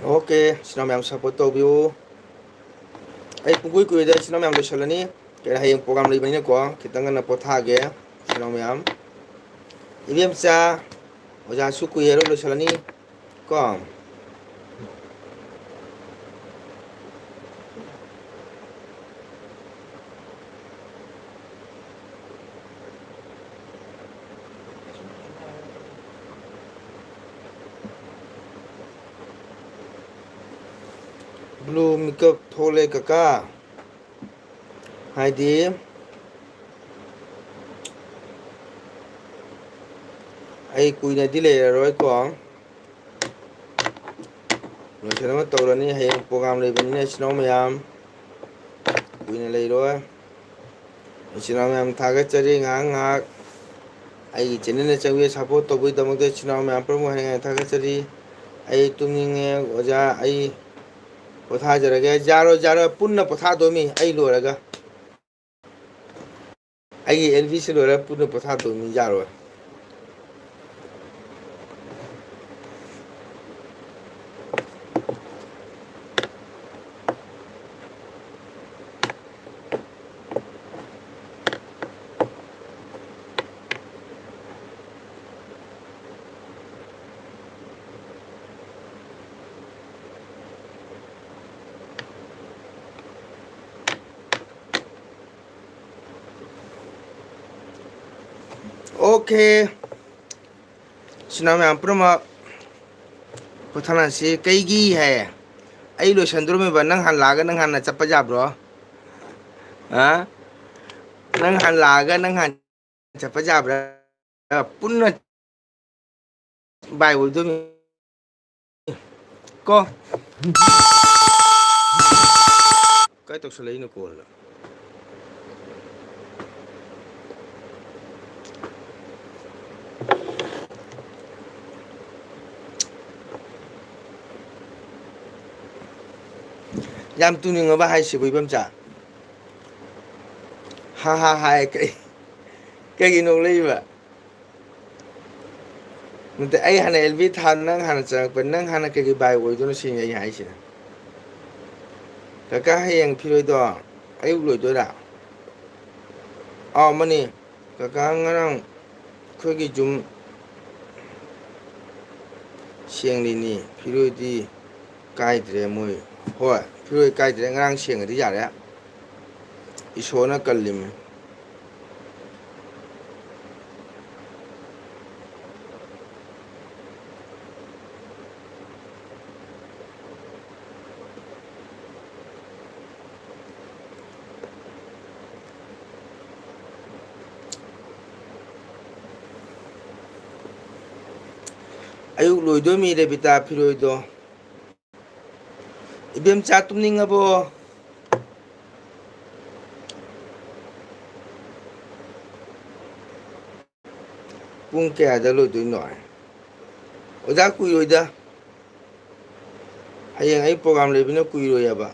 OK, ꯏꯆꯤꯟ ꯏꯅꯥꯎ ꯃꯌꯥꯝ support ꯇꯧꯕꯤꯌꯨ꯫ ꯑꯩ ꯄꯨꯡꯀꯨꯏ ꯀꯨꯏꯔꯣꯏꯗ, ꯏꯆꯤꯟ ꯏꯅꯥꯎ ꯃꯌꯥꯝ ꯂꯣꯏꯁꯤꯜꯂꯅꯤ꯫ ꯀꯩꯅꯣ, ꯍꯌꯦꯡ program ꯂꯩꯕꯅꯤꯅꯀꯣ, ꯈꯤꯇꯪ ꯉꯟꯅ ꯄꯣꯊꯥꯒꯦ, ꯏꯆꯤꯟ ꯏꯅꯥꯎ ꯃꯌꯥꯝ꯫ ꯏꯕꯦꯝꯆꯥ, ꯑꯣꯖꯥꯁꯨ ꯀꯨꯏꯔꯔꯣꯏ, ꯂꯣꯏꯁꯤꯜꯂꯅꯤ ꯀꯣ꯫ Blue makeup ꯊꯣꯛꯂꯦ ꯀꯀꯥ꯫ ꯍꯥꯏꯗꯤ, ꯑꯩ ꯀꯨꯏꯅꯗꯤ ꯂꯩꯔꯔꯣꯏꯀꯣ꯫ ꯂꯣꯏꯁꯤꯟꯅꯕ ꯇꯧꯔꯅꯤ꯫ ꯍꯌꯦꯡ program ꯂꯩꯕꯅꯤꯅ, ꯏꯆꯤꯟ ꯏꯅꯥꯎ ꯃꯌꯥꯝ, ꯀꯨꯏꯅ ꯂꯩꯔꯣꯏ꯫ ꯏꯆꯤꯟ ꯏꯅꯥꯎ ꯃꯌꯥꯝ, ꯊꯥꯒꯠꯆꯔꯤ꯫ ꯉꯥꯏꯍꯥꯛ ꯉꯥꯏꯍꯥꯛ ꯑꯩꯒꯤ channelꯗ ꯆꯪꯕꯤꯔ support ꯇꯧꯕꯒꯤꯗꯃꯛꯇ ꯏꯆꯤꯟ ꯏꯅꯥꯎ ꯃꯌꯥꯝ ꯄꯨꯝꯅꯃꯛ ꯍꯥꯏꯅ ꯊꯥꯒꯠꯆꯔꯤ꯫ ꯑꯩ ꯇꯨꯝꯅꯤꯡꯉꯦ ꯑꯣꯖꯥ, ꯑꯩ ꯄꯣꯊꯥꯖꯔꯒꯦ꯫ ꯌꯥꯔꯣꯏ, ꯌꯥꯔꯣꯏ, ꯄꯨꯟꯅ ꯄꯣꯊꯥꯗꯣꯏꯃꯤ ꯑꯩ ꯂꯣꯏꯔꯒ꯫ ꯑꯩꯒꯤ ꯑꯦꯜ ꯕꯤꯁꯤ ꯂꯣꯏꯔꯒ ꯄꯨꯟꯅ ꯄꯣꯊꯥꯗꯣꯏꯅꯤ, ꯌꯥꯔꯣꯏ꯫ Okay, ꯏꯆꯤꯟ ꯏꯅꯥꯎ ꯃꯌꯥꯝ ꯄꯨꯝꯅꯃꯛ ꯄꯣꯊꯥꯅꯁꯤ꯫ ꯀꯩꯒꯤ ꯍꯥꯏ? ꯑꯩ ꯂꯣꯏꯁꯟꯗ꯭ꯔꯣꯃꯤꯕ, ꯅꯪ ꯍꯥꯟꯅ ꯂꯥꯛꯑꯒ ꯅꯪ ꯍꯥꯟꯅ ꯆꯠꯄ ꯌꯥꯕ꯭ꯔꯣ? ꯑ? ꯅꯪ ꯍꯥꯟꯅ ꯂꯥꯛꯑꯒ ꯅꯪ ꯍꯥꯟꯅ ꯆꯠꯄ ꯌꯥꯕ꯭ꯔꯥ? ꯄꯨꯟꯅ ꯕꯥꯏ ꯑꯣꯏꯗꯣꯏꯅꯤ ꯀꯣ꯫ ꯀꯥꯏ ꯇꯧꯁꯜꯂꯛꯏꯅꯣ ꯀꯣꯜꯗ? ꯌꯥꯝ ꯇꯨꯝꯅꯤꯡꯉꯕ ꯍꯥꯏꯁꯤꯕꯨ, ꯏꯕꯝꯆꯥ? ꯍꯥ ꯍꯥ ꯍꯥꯏ꯫ ꯀꯩ, ꯀꯩꯒꯤ ꯅꯣꯛꯂꯛꯏꯕ? ꯅꯠꯇꯦ, ꯑꯩ ꯍꯥꯟꯅ ꯑꯦꯜ ꯕꯤ ꯊꯥ, ꯅꯪ ꯍꯥꯟꯅ ꯆꯪꯉꯛꯄ, ꯅꯪ ꯍꯥꯟꯅ ꯀꯩꯒꯤ ꯕꯥꯏ ꯑꯣꯏꯗꯣꯏꯅꯣ ꯁꯤꯅꯤ ꯑꯩ ꯍꯥꯏꯁꯦ꯫ ꯀꯀꯥ, ꯍꯌꯦꯡ ꯐꯤꯔꯣꯏꯗꯣ ꯑꯌꯨꯛ ꯂꯣꯏꯗꯣꯏꯔꯥ? ꯑꯥꯎ, ꯃꯥꯅꯤ꯫ ꯀꯀꯥ, ꯉꯔꯥꯡ ꯑꯩꯈꯣꯏꯒꯤ ꯌꯨꯝ ꯁꯦꯡꯂꯤꯅꯤ, ꯐꯤꯔꯣꯏꯗꯤ ꯀꯥꯏꯗ꯭ꯔꯦ ꯃꯣꯏ꯫ ꯍꯣꯏ, ꯐꯤꯔꯣꯏ ꯀꯥꯏꯗ꯭ꯔꯦ, ꯉꯔꯥꯡ ꯁꯦꯡꯉꯗꯤ ꯌꯥꯔꯦ꯫ ꯏꯁꯣꯔꯅ ꯀꯜꯂꯤꯃꯤ꯫ ꯑꯌꯨꯛ ꯂꯣꯏꯗꯣꯏꯃꯤ ꯔꯦꯕꯤꯇꯥ, ꯐꯤꯔꯣꯏꯗꯣ꯫ ꯏꯕꯦꯝꯆꯥ ꯇꯨꯝꯅꯤꯡꯉꯕꯣ? ꯄꯨꯡ ꯀꯌꯥꯗ ꯂꯣꯏꯗꯣꯏꯅꯣ? ꯑꯣꯖꯥ, ꯀꯨꯏꯔꯣꯏꯗ꯫ ꯍꯌꯦꯡ ꯑꯩ program ꯂꯩꯕꯅ ꯀꯨꯏꯔꯣꯏ ꯍꯥꯏꯕ꯫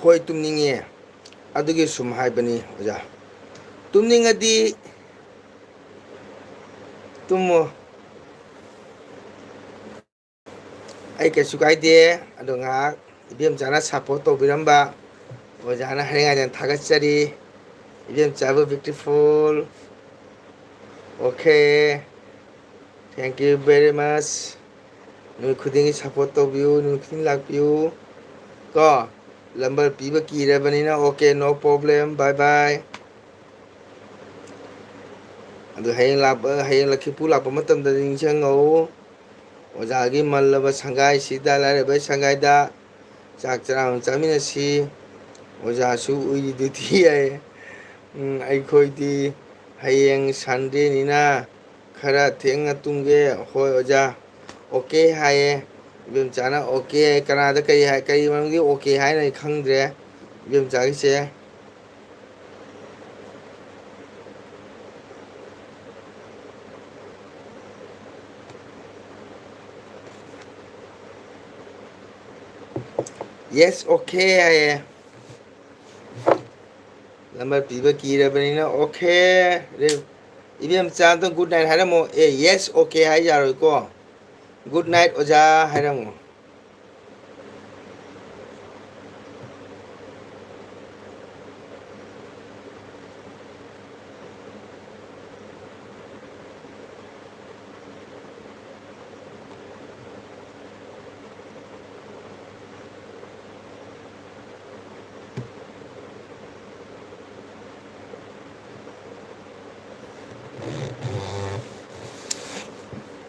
ꯍꯣꯏ, ꯇꯨꯝꯅꯤꯡꯉꯦ꯫ ꯑꯗꯨꯒꯤ ꯁꯨꯝ ꯍꯥꯏꯕꯅꯤ, ꯑꯣꯖꯥ꯫ ꯇꯨꯝꯅꯤꯡꯉꯗꯤ ꯇꯨꯝꯃꯣ꯫ ꯑꯩ ꯀꯩꯁꯨ ꯀꯥꯏꯗꯦ꯫ ꯑꯗꯣ ꯉꯥꯏꯍꯥꯛ ꯏꯕꯦꯝꯆꯥꯅ support ꯇꯧꯕꯤꯔꯝꯕ ꯑꯣꯖꯥꯅ ꯍꯥꯏꯅꯤꯡꯉꯥꯏꯗꯅ ꯊꯥꯒꯠꯆꯔꯤ꯫ ꯏꯕꯦꯝꯆꯥꯕꯨ beautiful꯫ Okay, thank you very much꯫ ꯅꯨꯃꯤꯠ ꯈꯨꯗꯤꯡꯒꯤ support ꯇꯧꯕꯤꯌꯨ, ꯅꯨꯃꯤꯠ ꯈꯨꯗꯤꯡ ꯂꯥꯛꯄꯤꯌꯨ ꯀꯣ꯫ Number ꯄꯤꯕ ꯀꯤꯔꯕꯅꯤꯅ, okay, no problem, bye bye꯫ ꯑꯗꯨ ꯍꯌꯦꯡ ꯂꯥꯛꯄ, ꯍꯌꯦꯡ ꯂꯛꯈꯤꯄꯨ ꯂꯥꯛꯄ ꯃꯇꯝꯗ ꯅꯤꯡꯁꯤꯡꯉꯛꯎ꯫ ꯑꯣꯖꯥꯒꯤ ꯃꯜꯂꯕ ꯁꯪꯒꯥꯏꯁꯤꯗ, ꯂꯥꯏꯔꯕ ꯁꯪꯒꯥꯏꯗ ꯆꯥꯛ ꯆꯔꯥ ꯑꯃ ꯆꯥꯃꯤꯟꯅꯁꯤ꯫ ꯑꯣꯖꯥꯁꯨ ꯎꯏꯔꯤꯗꯨꯗꯤ ꯌꯥꯏ꯫ ꯎꯝ, ꯑꯩꯈꯣꯏꯗꯤ ꯍꯌꯦꯡ Sunday ꯅꯤꯅ ꯈꯔ ꯊꯦꯡꯅ ꯇꯨꯝꯒꯦ꯫ ꯍꯣꯏ ꯑꯣꯖꯥ꯫ Okay ꯍꯥꯏꯌꯦ꯫ ꯏꯕꯦꯝꯆꯥꯅ okay ꯍꯥꯏ꯫ ꯀꯅꯥꯗ ꯀꯔꯤ ꯍꯥꯏ, ꯀꯔꯤ ꯃꯔꯝꯒꯤ okay ꯍꯥꯏꯅꯣ ꯑꯩ ꯈꯪꯗ꯭ꯔꯦ꯫ ꯏꯕꯦꯝꯆꯥꯒꯤꯁꯦ꯫ Yes, okay ꯍꯥꯏꯌꯦ꯫ Number ꯄꯤꯕ ꯀꯤꯔꯕꯅꯤꯅ okay꯫ ꯔꯦ-, ꯏꯕꯦꯝꯆꯥ ꯑꯝꯇ good night ꯍꯥꯏꯔꯝꯃꯣ꯫ ꯑꯦ, yes, okay ꯍꯥꯏ ꯌꯥꯔꯣꯏꯀꯣ꯫ Good night ꯑꯣꯖꯥ ꯍꯥꯏꯔꯝꯃꯣ꯫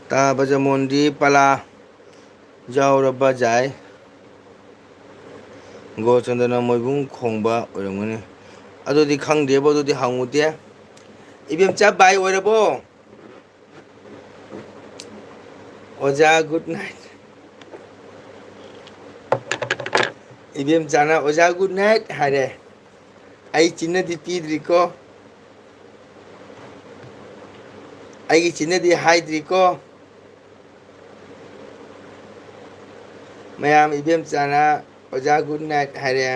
ꯇꯥꯕ ꯖꯃꯣꯟꯗꯤ ꯄꯂꯥ ꯌꯥꯎꯔꯕ ꯖꯥꯏ꯫ ꯒꯣꯆꯟꯗꯅ ꯃꯣꯏꯕꯨꯡ ꯈꯣꯡꯕ ꯑꯣꯏꯔꯝꯒꯅꯤ꯫ ꯑꯗꯨꯗꯤ ꯈꯪꯗꯦꯕꯣ, ꯑꯗꯨꯗꯤ ꯍꯪꯉꯨꯗꯦ꯫ ꯏꯕꯦꯝꯆꯥ ꯕꯥꯏ ꯑꯣꯏꯔꯕꯣ? ꯑꯣꯖꯥ ꯒꯨꯗ ꯅꯥꯏꯠ꯫ ꯏꯕꯦꯝꯆꯥꯅ ꯑꯣꯖꯥ ꯒꯨꯗ ꯅꯥꯏꯠ ꯍꯥꯏꯔꯦ꯫ ꯑꯩ ꯆꯤꯟꯅꯗꯤ ꯄꯤꯗ꯭ꯔꯤꯀꯣ꯫ ꯑꯩꯒꯤ ꯆꯤꯟꯅꯗꯤ ꯍꯥꯏꯗ꯭ꯔꯤꯀꯣ꯫ ꯃꯌꯥꯝ, ꯏꯕꯦꯝꯆꯥꯅ ꯑꯣꯖꯥ ꯒꯨꯗ ꯅꯥꯏꯠ ꯍꯥꯏꯔꯦ꯫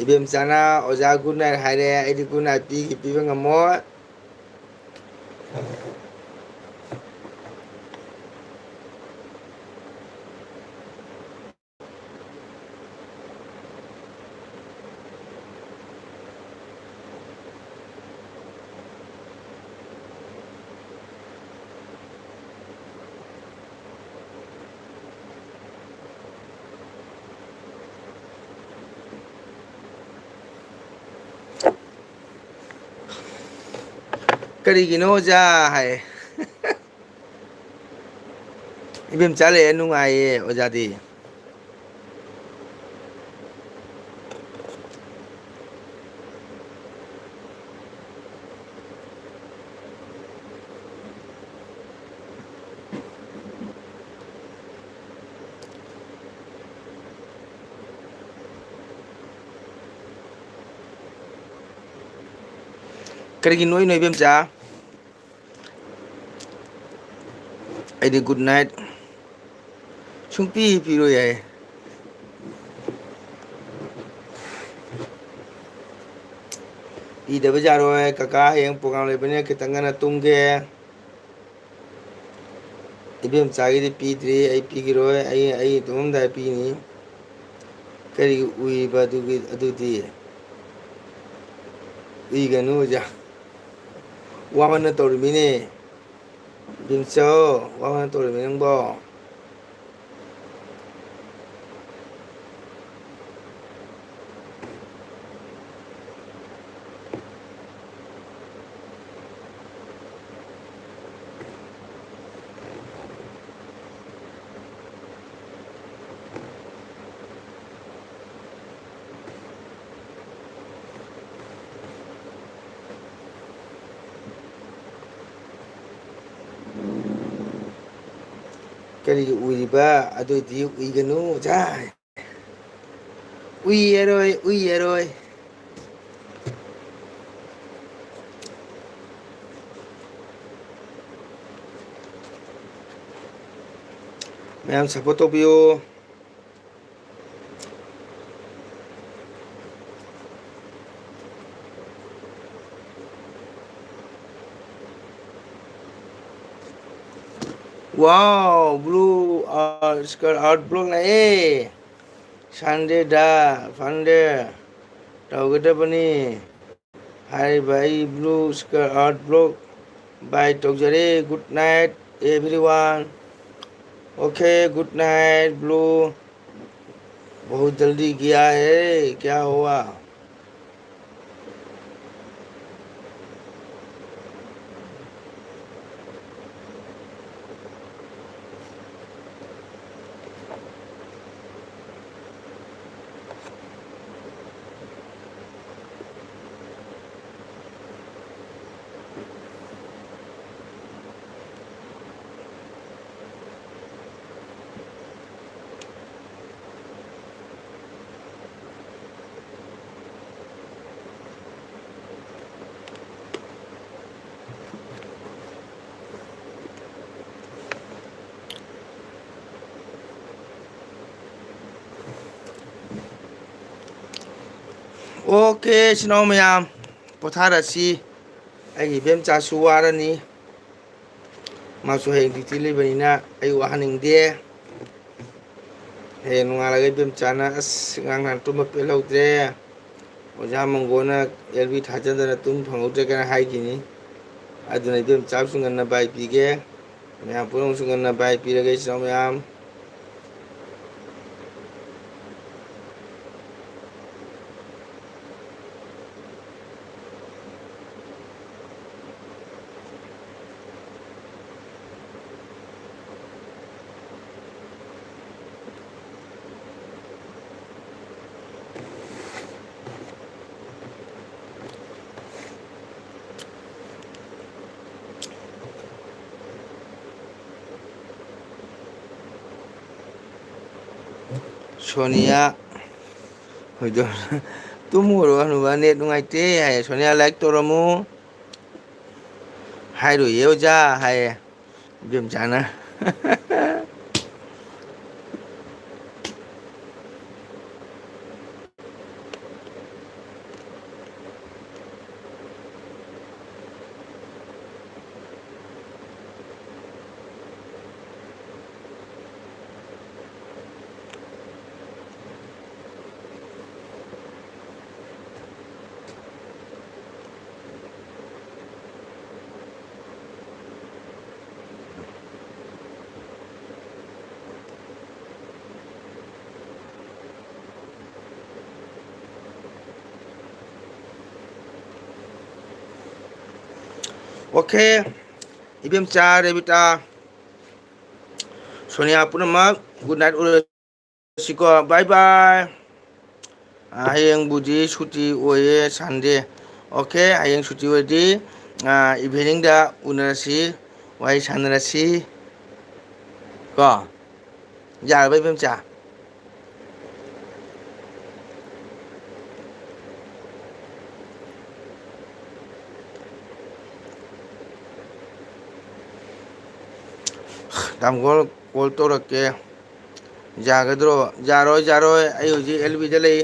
ꯏꯕꯦꯝꯆꯥꯅ ꯑꯣꯖꯥ ꯒꯨꯗ ꯅꯥꯏꯠ ꯍꯥꯏꯔꯦ꯫ ꯑꯩꯗꯤ ꯒꯨꯗ ꯅꯥꯏꯠ ꯄꯤꯒꯦ, ꯄꯤꯕ ꯉꯝꯃꯣꯏ꯫ ꯀꯔꯤꯒꯤꯅꯣ ꯑꯣꯖꯥ ꯍꯥꯏ꯫ ꯏꯕꯦꯝꯆꯥ ꯂꯩꯔꯦ ꯅꯨꯡꯉꯥꯏꯌꯦ ꯑꯣꯖꯥꯗꯤ꯫ ꯀꯔꯤꯒꯤ ꯅꯣꯛꯏꯅꯣ ꯏꯕꯦꯝꯆꯥ? ꯑꯩꯗꯤ ꯒꯨꯗ ꯅꯥꯏꯠ ꯁꯨꯡꯄꯤ ꯄꯤꯔꯣꯏ ꯍꯥꯏ꯫ ꯄꯤꯗꯕ ꯌꯥꯔꯣꯏ ꯀꯀꯥ, ꯍꯌꯦꯡ ꯄ꯭ꯔꯣꯒ꯭ꯔꯥꯝ ꯂꯩꯕꯅꯤꯅ ꯈꯤꯇꯪ ꯉꯟꯅ ꯇꯨꯝꯒꯦ꯫ ꯏꯕꯦꯝꯆꯥꯒꯤꯗꯤ ꯄꯤꯗ꯭ꯔꯤ, ꯑꯩ ꯄꯤꯈꯤꯔꯣꯏ, ꯑꯩ, ꯑꯩ ꯇꯨꯝꯃꯝꯗꯥꯏ ꯄꯤꯅꯤ꯫ ꯀꯔꯤꯒꯤ ꯎꯏꯕ ꯑꯗꯨꯒꯤ, ꯑꯗꯨꯗꯤ? ꯎꯏꯒꯅꯨ ꯑꯣꯖꯥ, ꯋꯥꯃꯟꯅ ꯇꯧꯔꯤꯃꯤꯅꯦ꯫ ꯏꯕꯦꯝꯆꯧ, ꯋꯥꯃꯟꯅ ꯇꯧꯔꯤꯃꯤ ꯅꯪꯕꯣ꯫ ꯀꯔꯤꯒꯤ ꯎꯏꯔꯤꯕ? ꯑꯗꯨꯏꯗꯤ ꯎꯏꯒꯅꯨ, ꯑꯣꯖꯥ꯫ ꯎꯏꯔꯔꯣꯏ, ꯎꯏꯔꯔꯣꯏ꯫ ꯃꯌꯥꯝ support ꯇꯧꯕꯤꯌꯨ꯫ Wow, blue, uh, square out block ꯂꯥꯛꯑꯦ꯫ Sunday ꯗ, Sunday ꯇꯧꯒꯗꯕꯅꯤ꯫ ꯍꯥꯏꯔꯤꯕ ꯑꯩ blue square out block buy ꯇꯧꯖꯔꯦ꯫ Good night, everyone. Okay, good night, blue. बहुत जल्दी गया है, क्या हुआ? Okay, ꯏꯆꯤꯟ ꯏꯅꯥꯎ ꯃꯌꯥꯝ, ꯄꯣꯊꯥꯔꯁꯤ꯫ ꯑꯩꯒꯤ ꯏꯕꯦꯝꯆꯥꯁꯨ ꯋꯥꯔꯅꯤ, ꯃꯥꯁꯨ ꯍꯌꯦꯡ duty ꯂꯩꯕꯅꯤꯅ ꯑꯩ ꯋꯥꯍꯟꯅꯤꯡꯗꯦ꯫ ꯍꯌꯦꯡ ꯅꯣꯡꯉꯥꯜꯂꯒ ꯏꯕꯦꯝꯆꯥꯅ, "ꯑꯁ, ꯉꯔꯥꯡ ꯅꯍꯥꯟ ꯇꯨꯝꯕ ꯄꯦꯜꯍꯧꯗ꯭ꯔꯦ, ꯑꯣꯖꯥ ꯃꯪꯒꯣꯟꯅ ꯑꯦꯜ ꯕꯤ ꯊꯥꯖꯗꯅ ꯇꯨꯝ ꯐꯪꯍꯧꯗ꯭ꯔꯦ" ꯀꯥꯏꯅ ꯍꯥꯏꯈꯤꯅꯤ꯫ ꯑꯗꯨꯅ ꯏꯕꯦꯝꯆꯥꯕꯨꯁꯨ ꯉꯟꯅ ꯕꯥꯏ ꯄꯤꯒꯦ, ꯃꯌꯥꯝ ꯄꯨꯝꯅꯃꯛꯁꯨ ꯉꯟꯅ ꯕꯥꯏ ꯄꯤꯔꯒꯦ, ꯏꯆꯤꯟ ꯏꯅꯥꯎ ꯃꯌꯥꯝ꯫ ꯁꯣꯅꯤꯌꯥ ꯍꯣꯏꯗꯣ ꯇꯨꯝꯃꯨꯔꯣ ꯍꯅꯨꯕ, ꯅꯦꯠ ꯅꯨꯡꯉꯥꯏꯇꯦ ꯍꯥꯏꯌꯦ꯫ ꯁꯣꯅꯤꯌꯥ ꯂꯥꯏꯛ ꯇꯧꯔꯝꯃꯨ ꯍꯥꯏꯔꯨꯏꯌꯦ ꯑꯣꯖꯥ ꯍꯥꯏꯌꯦ ꯏꯕꯦꯝꯆꯥꯅ꯫ ꯑꯣꯀꯦ, ꯏꯕꯦꯝꯆꯥ, ꯔꯦꯕꯤꯇꯥ, ꯁꯣꯅꯤꯌꯥ ꯄꯨꯝꯅꯃꯛ good night ꯑꯣꯏꯔꯁꯤꯀꯣ, bye bye꯫ ꯑ, ꯍꯌꯦꯡꯕꯨꯗꯤ ꯁꯨꯇꯤ ꯑꯣꯏꯌꯦ, ꯁꯟꯗꯦ꯫ ꯑꯣꯀꯦ, ꯍꯌꯦꯡ ꯁꯨꯇꯤ ꯑꯣꯏꯔꯗꯤ, ꯑ, ꯏꯚꯤꯅꯤꯡꯗ ꯎꯅꯔꯁꯤ, ꯋꯥꯔꯤ ꯁꯥꯟꯅꯔꯁꯤ ꯀꯣ꯫ ꯌꯥꯔꯕ, ꯏꯕꯦꯝꯆꯥ? ꯇꯥꯃꯣ ꯀꯣꯜ ꯇꯧꯔꯛꯀꯦ꯫ ꯌꯥꯒꯗ꯭ꯔꯣ? ꯌꯥꯔꯣꯏ, ꯌꯥꯔꯣꯏ꯫ ꯑꯩ ꯍꯧꯖꯤꯛ ꯑꯦꯜ ꯕꯤꯗ ꯂꯩ꯫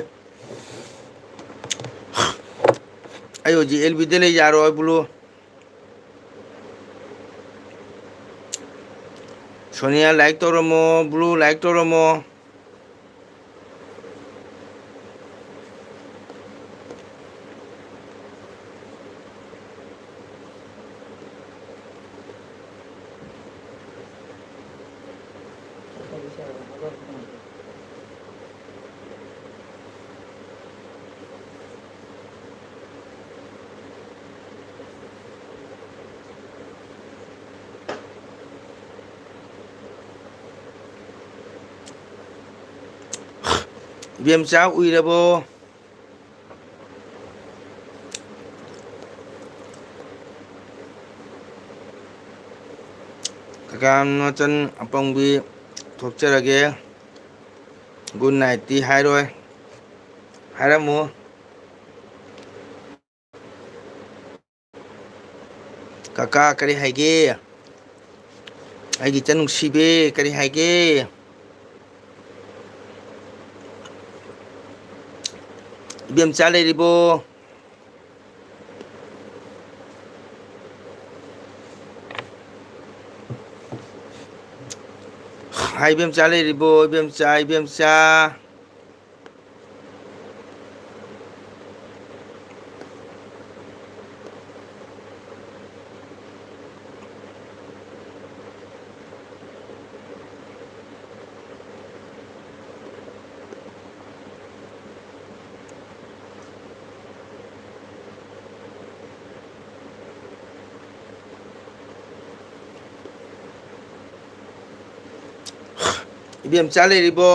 ꯑꯩ ꯍꯧꯖꯤꯛ ꯑꯦꯜ ꯕꯤꯗ ꯂꯩ, ꯌꯥꯔꯣꯏ, ꯕ꯭ꯂꯨ꯫ ꯁꯣꯅꯤꯌꯥ ꯂꯥꯏꯛ ꯇꯧꯔꯝꯃꯣ, ꯕ꯭ꯂꯨ ꯂꯥꯏꯛ ꯇꯧꯔꯝꯃꯣ꯫ ꯏꯕꯦꯝꯆꯥ ꯎꯏꯔꯕꯣ? ꯀꯀꯥ ꯃꯆꯟ ꯑꯄꯪꯕꯤ ꯊꯣꯛꯆꯔꯒꯦ꯫ Good nightꯇꯤ ꯍꯥꯏꯔꯣꯏ꯫ ꯍꯥꯏꯔꯝꯃꯨ꯫ ꯀꯀꯥ ꯀꯔꯤ ꯍꯥꯏꯒꯦ? ꯑꯩꯒꯤ ꯏꯆꯟ ꯅꯨꯡꯁꯤꯕꯤ ꯀꯔꯤ ꯍꯥꯏꯒꯦ? ꯏꯕꯦꯝꯆꯥ ꯂꯩꯔꯤꯕꯣ? ꯍꯥꯏ, ꯏꯕꯦꯝꯆꯥ ꯂꯩꯔꯤꯕꯣ? ꯏꯕꯦꯝꯆꯥ, ꯏꯕꯦꯝꯆꯥ꯫ ꯏꯕꯦꯝꯆꯥ ꯂꯩꯔꯤꯕꯣ?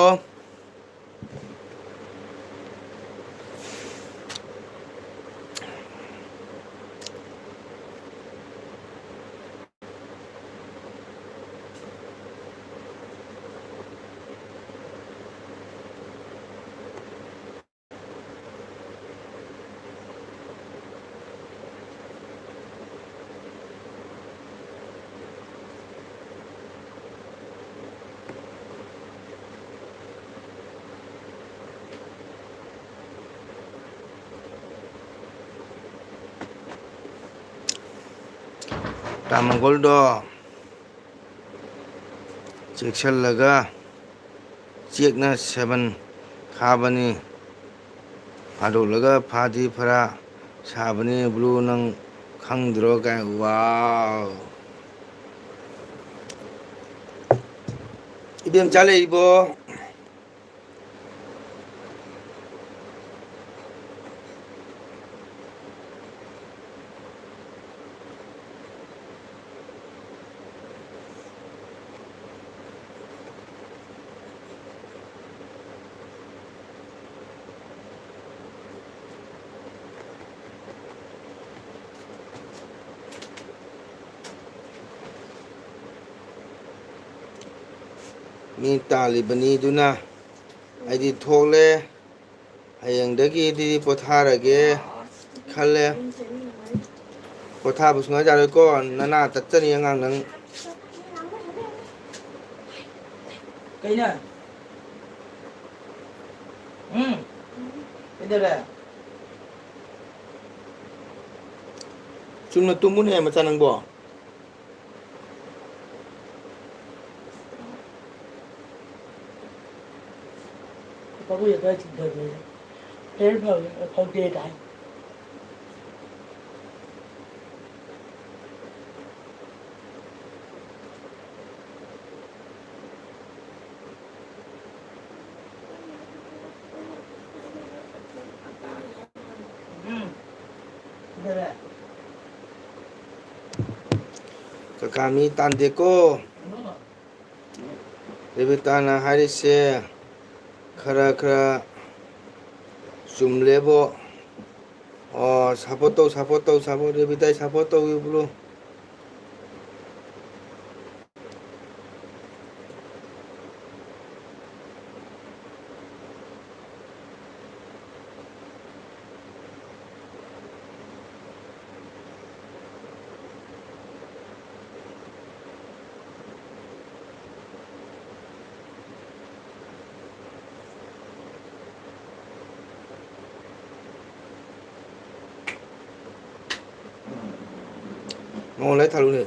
ꯇꯥꯃꯣꯒꯣꯜꯗꯣ ꯆꯦꯛꯁꯤꯜꯂꯒ ꯆꯦꯛꯅ ꯁꯦꯕꯟ ꯈꯥꯕꯅꯤ꯫ ꯐꯥꯗꯣꯛꯂꯒ ꯐꯥꯗꯤ ꯐꯔꯥ ꯁꯥꯕꯅꯤ꯫ ꯕ꯭ꯂꯨ ꯅꯪ ꯈꯪꯗ꯭ꯔꯣ ꯀꯥꯏ? ꯋꯥꯎ! ꯏꯕꯦꯝꯆꯥ ꯂꯩꯔꯤꯕꯣ? ꯃꯤ ꯇꯥꯜꯂꯤꯕꯅꯤ ꯑꯗꯨꯅ꯫ ꯑꯩꯗꯤ ꯊꯣꯛꯂꯦ꯫ ꯍꯌꯦꯡꯗꯒꯤꯗꯤ ꯄꯣꯊꯥꯔꯒꯦ ꯈꯜꯂꯦ꯫ ꯄꯣꯊꯥꯕ ꯁꯨꯡꯌꯥ ꯌꯥꯔꯣꯏꯀꯣ, ꯅꯅꯥ ꯇꯠꯆꯅꯤ ꯑꯉꯥꯡ ꯅꯪ꯫ ꯀꯩꯅꯣ? ꯎꯝ? ꯀꯩꯗꯧꯔꯦ? ꯆꯨꯝꯅ ꯇꯨꯝꯃꯨꯅꯦ ꯃꯆꯥ ꯅꯪꯕꯣ꯫ ꯄꯥꯕꯨꯡ ꯑꯗꯨꯋꯥꯏ ꯆꯤꯡꯊꯈ꯭ꯔꯦ꯫ ꯐꯦꯔ ꯐꯧꯗꯦ ꯇꯥꯏ꯫ ꯎꯝ꯫ ꯀꯀꯥ ꯃꯤ ꯇꯥꯟꯗꯦꯀꯣ꯫ ꯔꯦꯕꯤꯀꯥꯅ ꯍꯥꯏꯔꯤꯁꯦ ꯈꯔ ꯈꯔ ꯆꯨꯝꯂꯦꯕꯣ꯫ ꯑꯣ, support ꯇꯧ, support ꯇꯧ, support, ꯔꯦꯕꯤꯀꯥꯏ support ꯇꯧꯕꯤꯌꯨ꯫ ꯃꯉꯣꯟ ꯂꯥꯏ ꯊꯥꯔꯨꯅꯦ꯫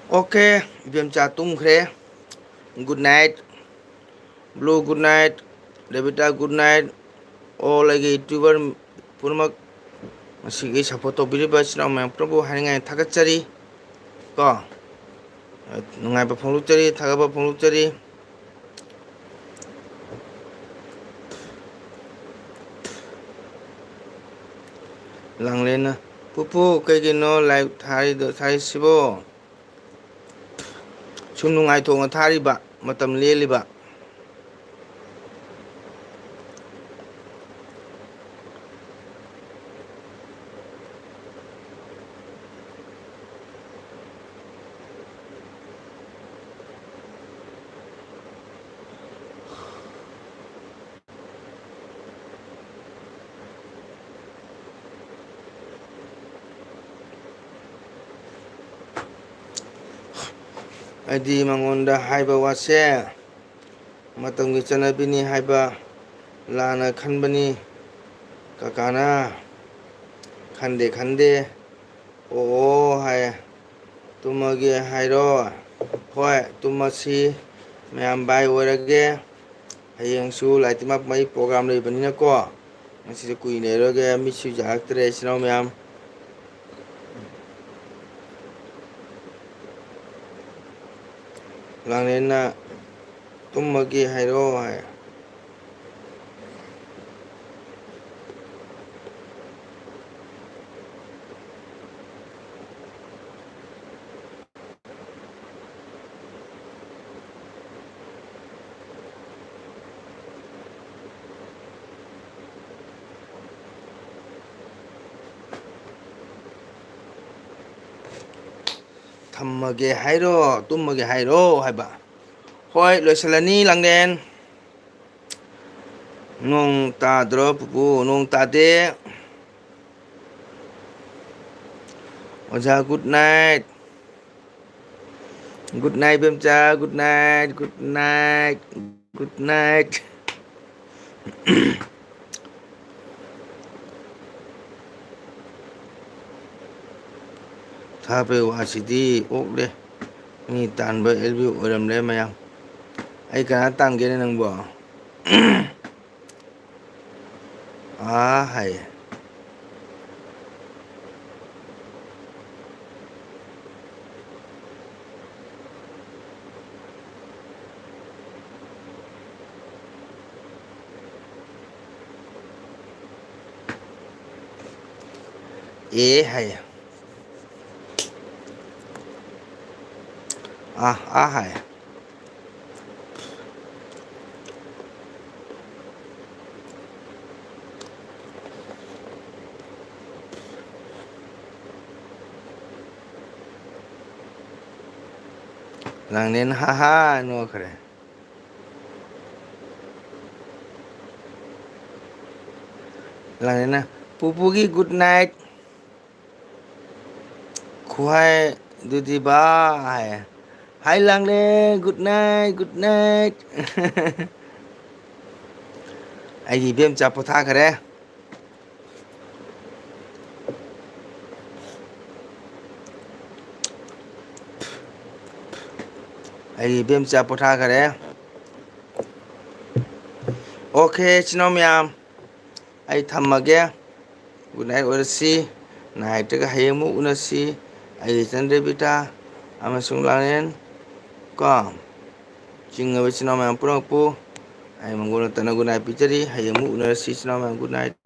Okay, ꯏꯕꯦꯝꯆꯥ ꯇꯨꯝꯈ꯭ꯔꯦ꯫ Good night꯫ Blue, good night꯫ ꯔꯦꯕꯤꯇꯥ, good night꯫ All ꯑꯩꯒꯤ YouTuber ꯄꯨꯝꯅꯃꯛ, ꯉꯁꯤꯒꯤ support ꯇꯧꯕꯤꯔꯤꯕ ꯏꯆꯤꯟ ꯏꯅꯥꯎ ꯃꯌꯥꯝ ꯄꯨꯝꯅꯃꯛꯄꯨ ꯍꯥꯏꯅꯤꯡꯉꯥꯏ ꯊꯥꯒꯠꯆꯔꯤ ꯀꯣ꯫ ꯅꯨꯡꯉꯥꯏꯕ ꯐꯣꯡꯗꯣꯛꯆꯔꯤ, ꯊꯥꯒꯠꯄ ꯐꯣꯡꯗꯣꯛꯆꯔꯤ꯫ ꯂꯥꯡꯂꯦꯟꯅ, "ꯄꯨꯄꯨ, ꯀꯩꯒꯤꯅꯣ live ꯊꯥꯔꯤꯗꯣ, ꯊꯥꯔꯤꯁꯤꯕꯣ?" ꯁꯨꯝ ꯅꯨꯡꯉꯥꯏꯊꯣꯛꯅ ꯊꯥꯔꯤꯕ, ꯃꯇꯝ ꯂꯦꯜꯂꯤꯕ꯫ ꯑꯩꯗꯤ ꯃꯉꯣꯟꯗ ꯍꯥꯏꯕ ꯋꯥꯁꯦ ꯃꯇꯝꯒꯤ ꯆꯠꯅꯕꯤꯅꯤ ꯍꯥꯏꯕ ꯂꯥꯟꯅ ꯈꯟꯕꯅꯤ꯫ ꯀꯀꯥꯅ ꯈꯟꯗꯦ ꯈꯟꯗꯦ꯫ ꯑꯣ ꯍꯥꯏ꯫ ꯇꯨꯝꯃꯒꯦ ꯍꯥꯏꯔꯣ? ꯍꯣꯏ, ꯇꯨꯝꯃꯁꯤ꯫ ꯃꯌꯥꯝ ꯕꯥꯏ ꯑꯣꯏꯔꯒꯦ꯫ ꯍꯌꯦꯡꯁꯨ ꯂꯥꯏꯇꯤꯃꯛ ꯃꯩ ꯄ꯭ꯔꯣꯒ꯭ꯔꯥꯝ ꯂꯩꯕꯅꯤꯅꯀꯣ, ꯉꯁꯤꯁꯨ ꯀꯨꯏꯅ ꯂꯩꯔꯒꯦ꯫ ꯃꯤꯠꯁꯨ ꯌꯥꯔꯛꯇ꯭ꯔꯦ, ꯏꯆꯤꯟ ꯏꯅꯥꯎ ꯃꯌꯥꯝ꯫ ꯂꯥꯡꯂꯦꯟꯅ "ꯇꯨꯝꯃꯒꯦ ꯍꯥꯏꯔꯣ?" ꯍꯥꯏ꯫ "ꯊꯝꯃꯒꯦ ꯍꯥꯏꯔꯣ, ꯇꯨꯝꯃꯒꯦ ꯍꯥꯏꯔꯣ?" ꯍꯥꯏꯕ꯫ ꯍꯣꯏ, ꯂꯣꯏꯁꯤꯜꯂꯅꯤ, ꯂꯥꯡꯂꯦꯟ꯫ ꯅꯣꯡ ꯇꯥꯗ꯭ꯔꯣ, ꯄꯨꯄꯨ? ꯅꯣꯡ ꯇꯥꯗꯦ꯫ ꯑꯣꯖꯥ, good night꯫ Good night, ꯏꯕꯦꯝꯆꯥ, good night, good night, good night꯫ ꯊꯥꯕꯩ ꯋꯥꯁꯤꯗꯤ ꯑꯣꯛꯂꯦ꯫ ꯃꯤ ꯇꯥꯟꯕ ꯑꯦꯜ ꯕꯤ ꯑꯣꯏꯔꯝꯂꯦ ꯃꯌꯥꯝ꯫ ꯑꯩ ꯀꯅꯥ ꯇꯥꯟꯒꯦꯅꯦ ꯅꯪꯕꯣ? ꯑꯥ ꯍꯥꯏꯌꯦ꯫ ꯑꯦ ꯍꯥꯏꯌꯦ꯫ ꯑꯥ, ꯑꯥ ꯍꯥꯏꯌꯦ꯫ ꯂꯥꯡꯂꯦꯟ ꯍꯥ ꯍꯥ ꯅꯣꯛꯈ꯭ꯔꯦ꯫ ꯂꯥꯡꯂꯦꯟꯅ, "ꯄꯨꯄꯨꯒꯤ good night ꯈꯨꯍꯥꯏꯗꯨꯗꯤ ꯕꯥ" ꯍꯥꯏꯌꯦ꯫ ꯍꯥꯏ ꯂꯥꯡꯂꯦ꯫ Good night, good night꯫ ꯑꯩꯒꯤ ꯏꯕꯦꯝꯆꯥ ꯄꯣꯊꯥꯈꯔꯦ꯫ ꯑꯩꯒꯤ ꯏꯕꯦꯝꯆꯥ ꯄꯣꯊꯥꯈꯔꯦ꯫ Okay, ꯏꯆꯤꯟ ꯏꯅꯥꯎ ꯃꯌꯥꯝ, ꯑꯩ ꯊꯝꯃꯒꯦ꯫ Good night ꯑꯣꯏꯔꯁꯤ꯫ Night ꯇꯒ ꯍꯌꯦꯡ ꯑꯃꯨꯛ ꯎꯅꯁꯤ꯫ ꯑꯩꯒꯤ ꯏꯆꯟ ꯔꯦꯕꯤꯇꯥ ꯑꯃꯁꯨꯡ ꯂꯥꯡꯂꯦꯟ ꯀꯣ, ꯆꯤꯡꯉꯕ ꯏꯆꯤꯟ ꯏꯅꯥꯎ ꯃꯌꯥꯝ ꯄꯨꯝꯅꯃꯛꯄꯨ ꯑꯩ ꯃꯪꯒꯣꯜ ꯅꯠꯇꯅ good night ꯄꯤꯖꯔꯤ꯫ ꯍꯌꯦꯡ ꯑꯃꯨꯛ ꯎꯅꯔꯁꯤ ꯏꯆꯤꯟ ꯏꯅꯥꯎ ꯃꯌꯥꯝ꯫ Good night꯫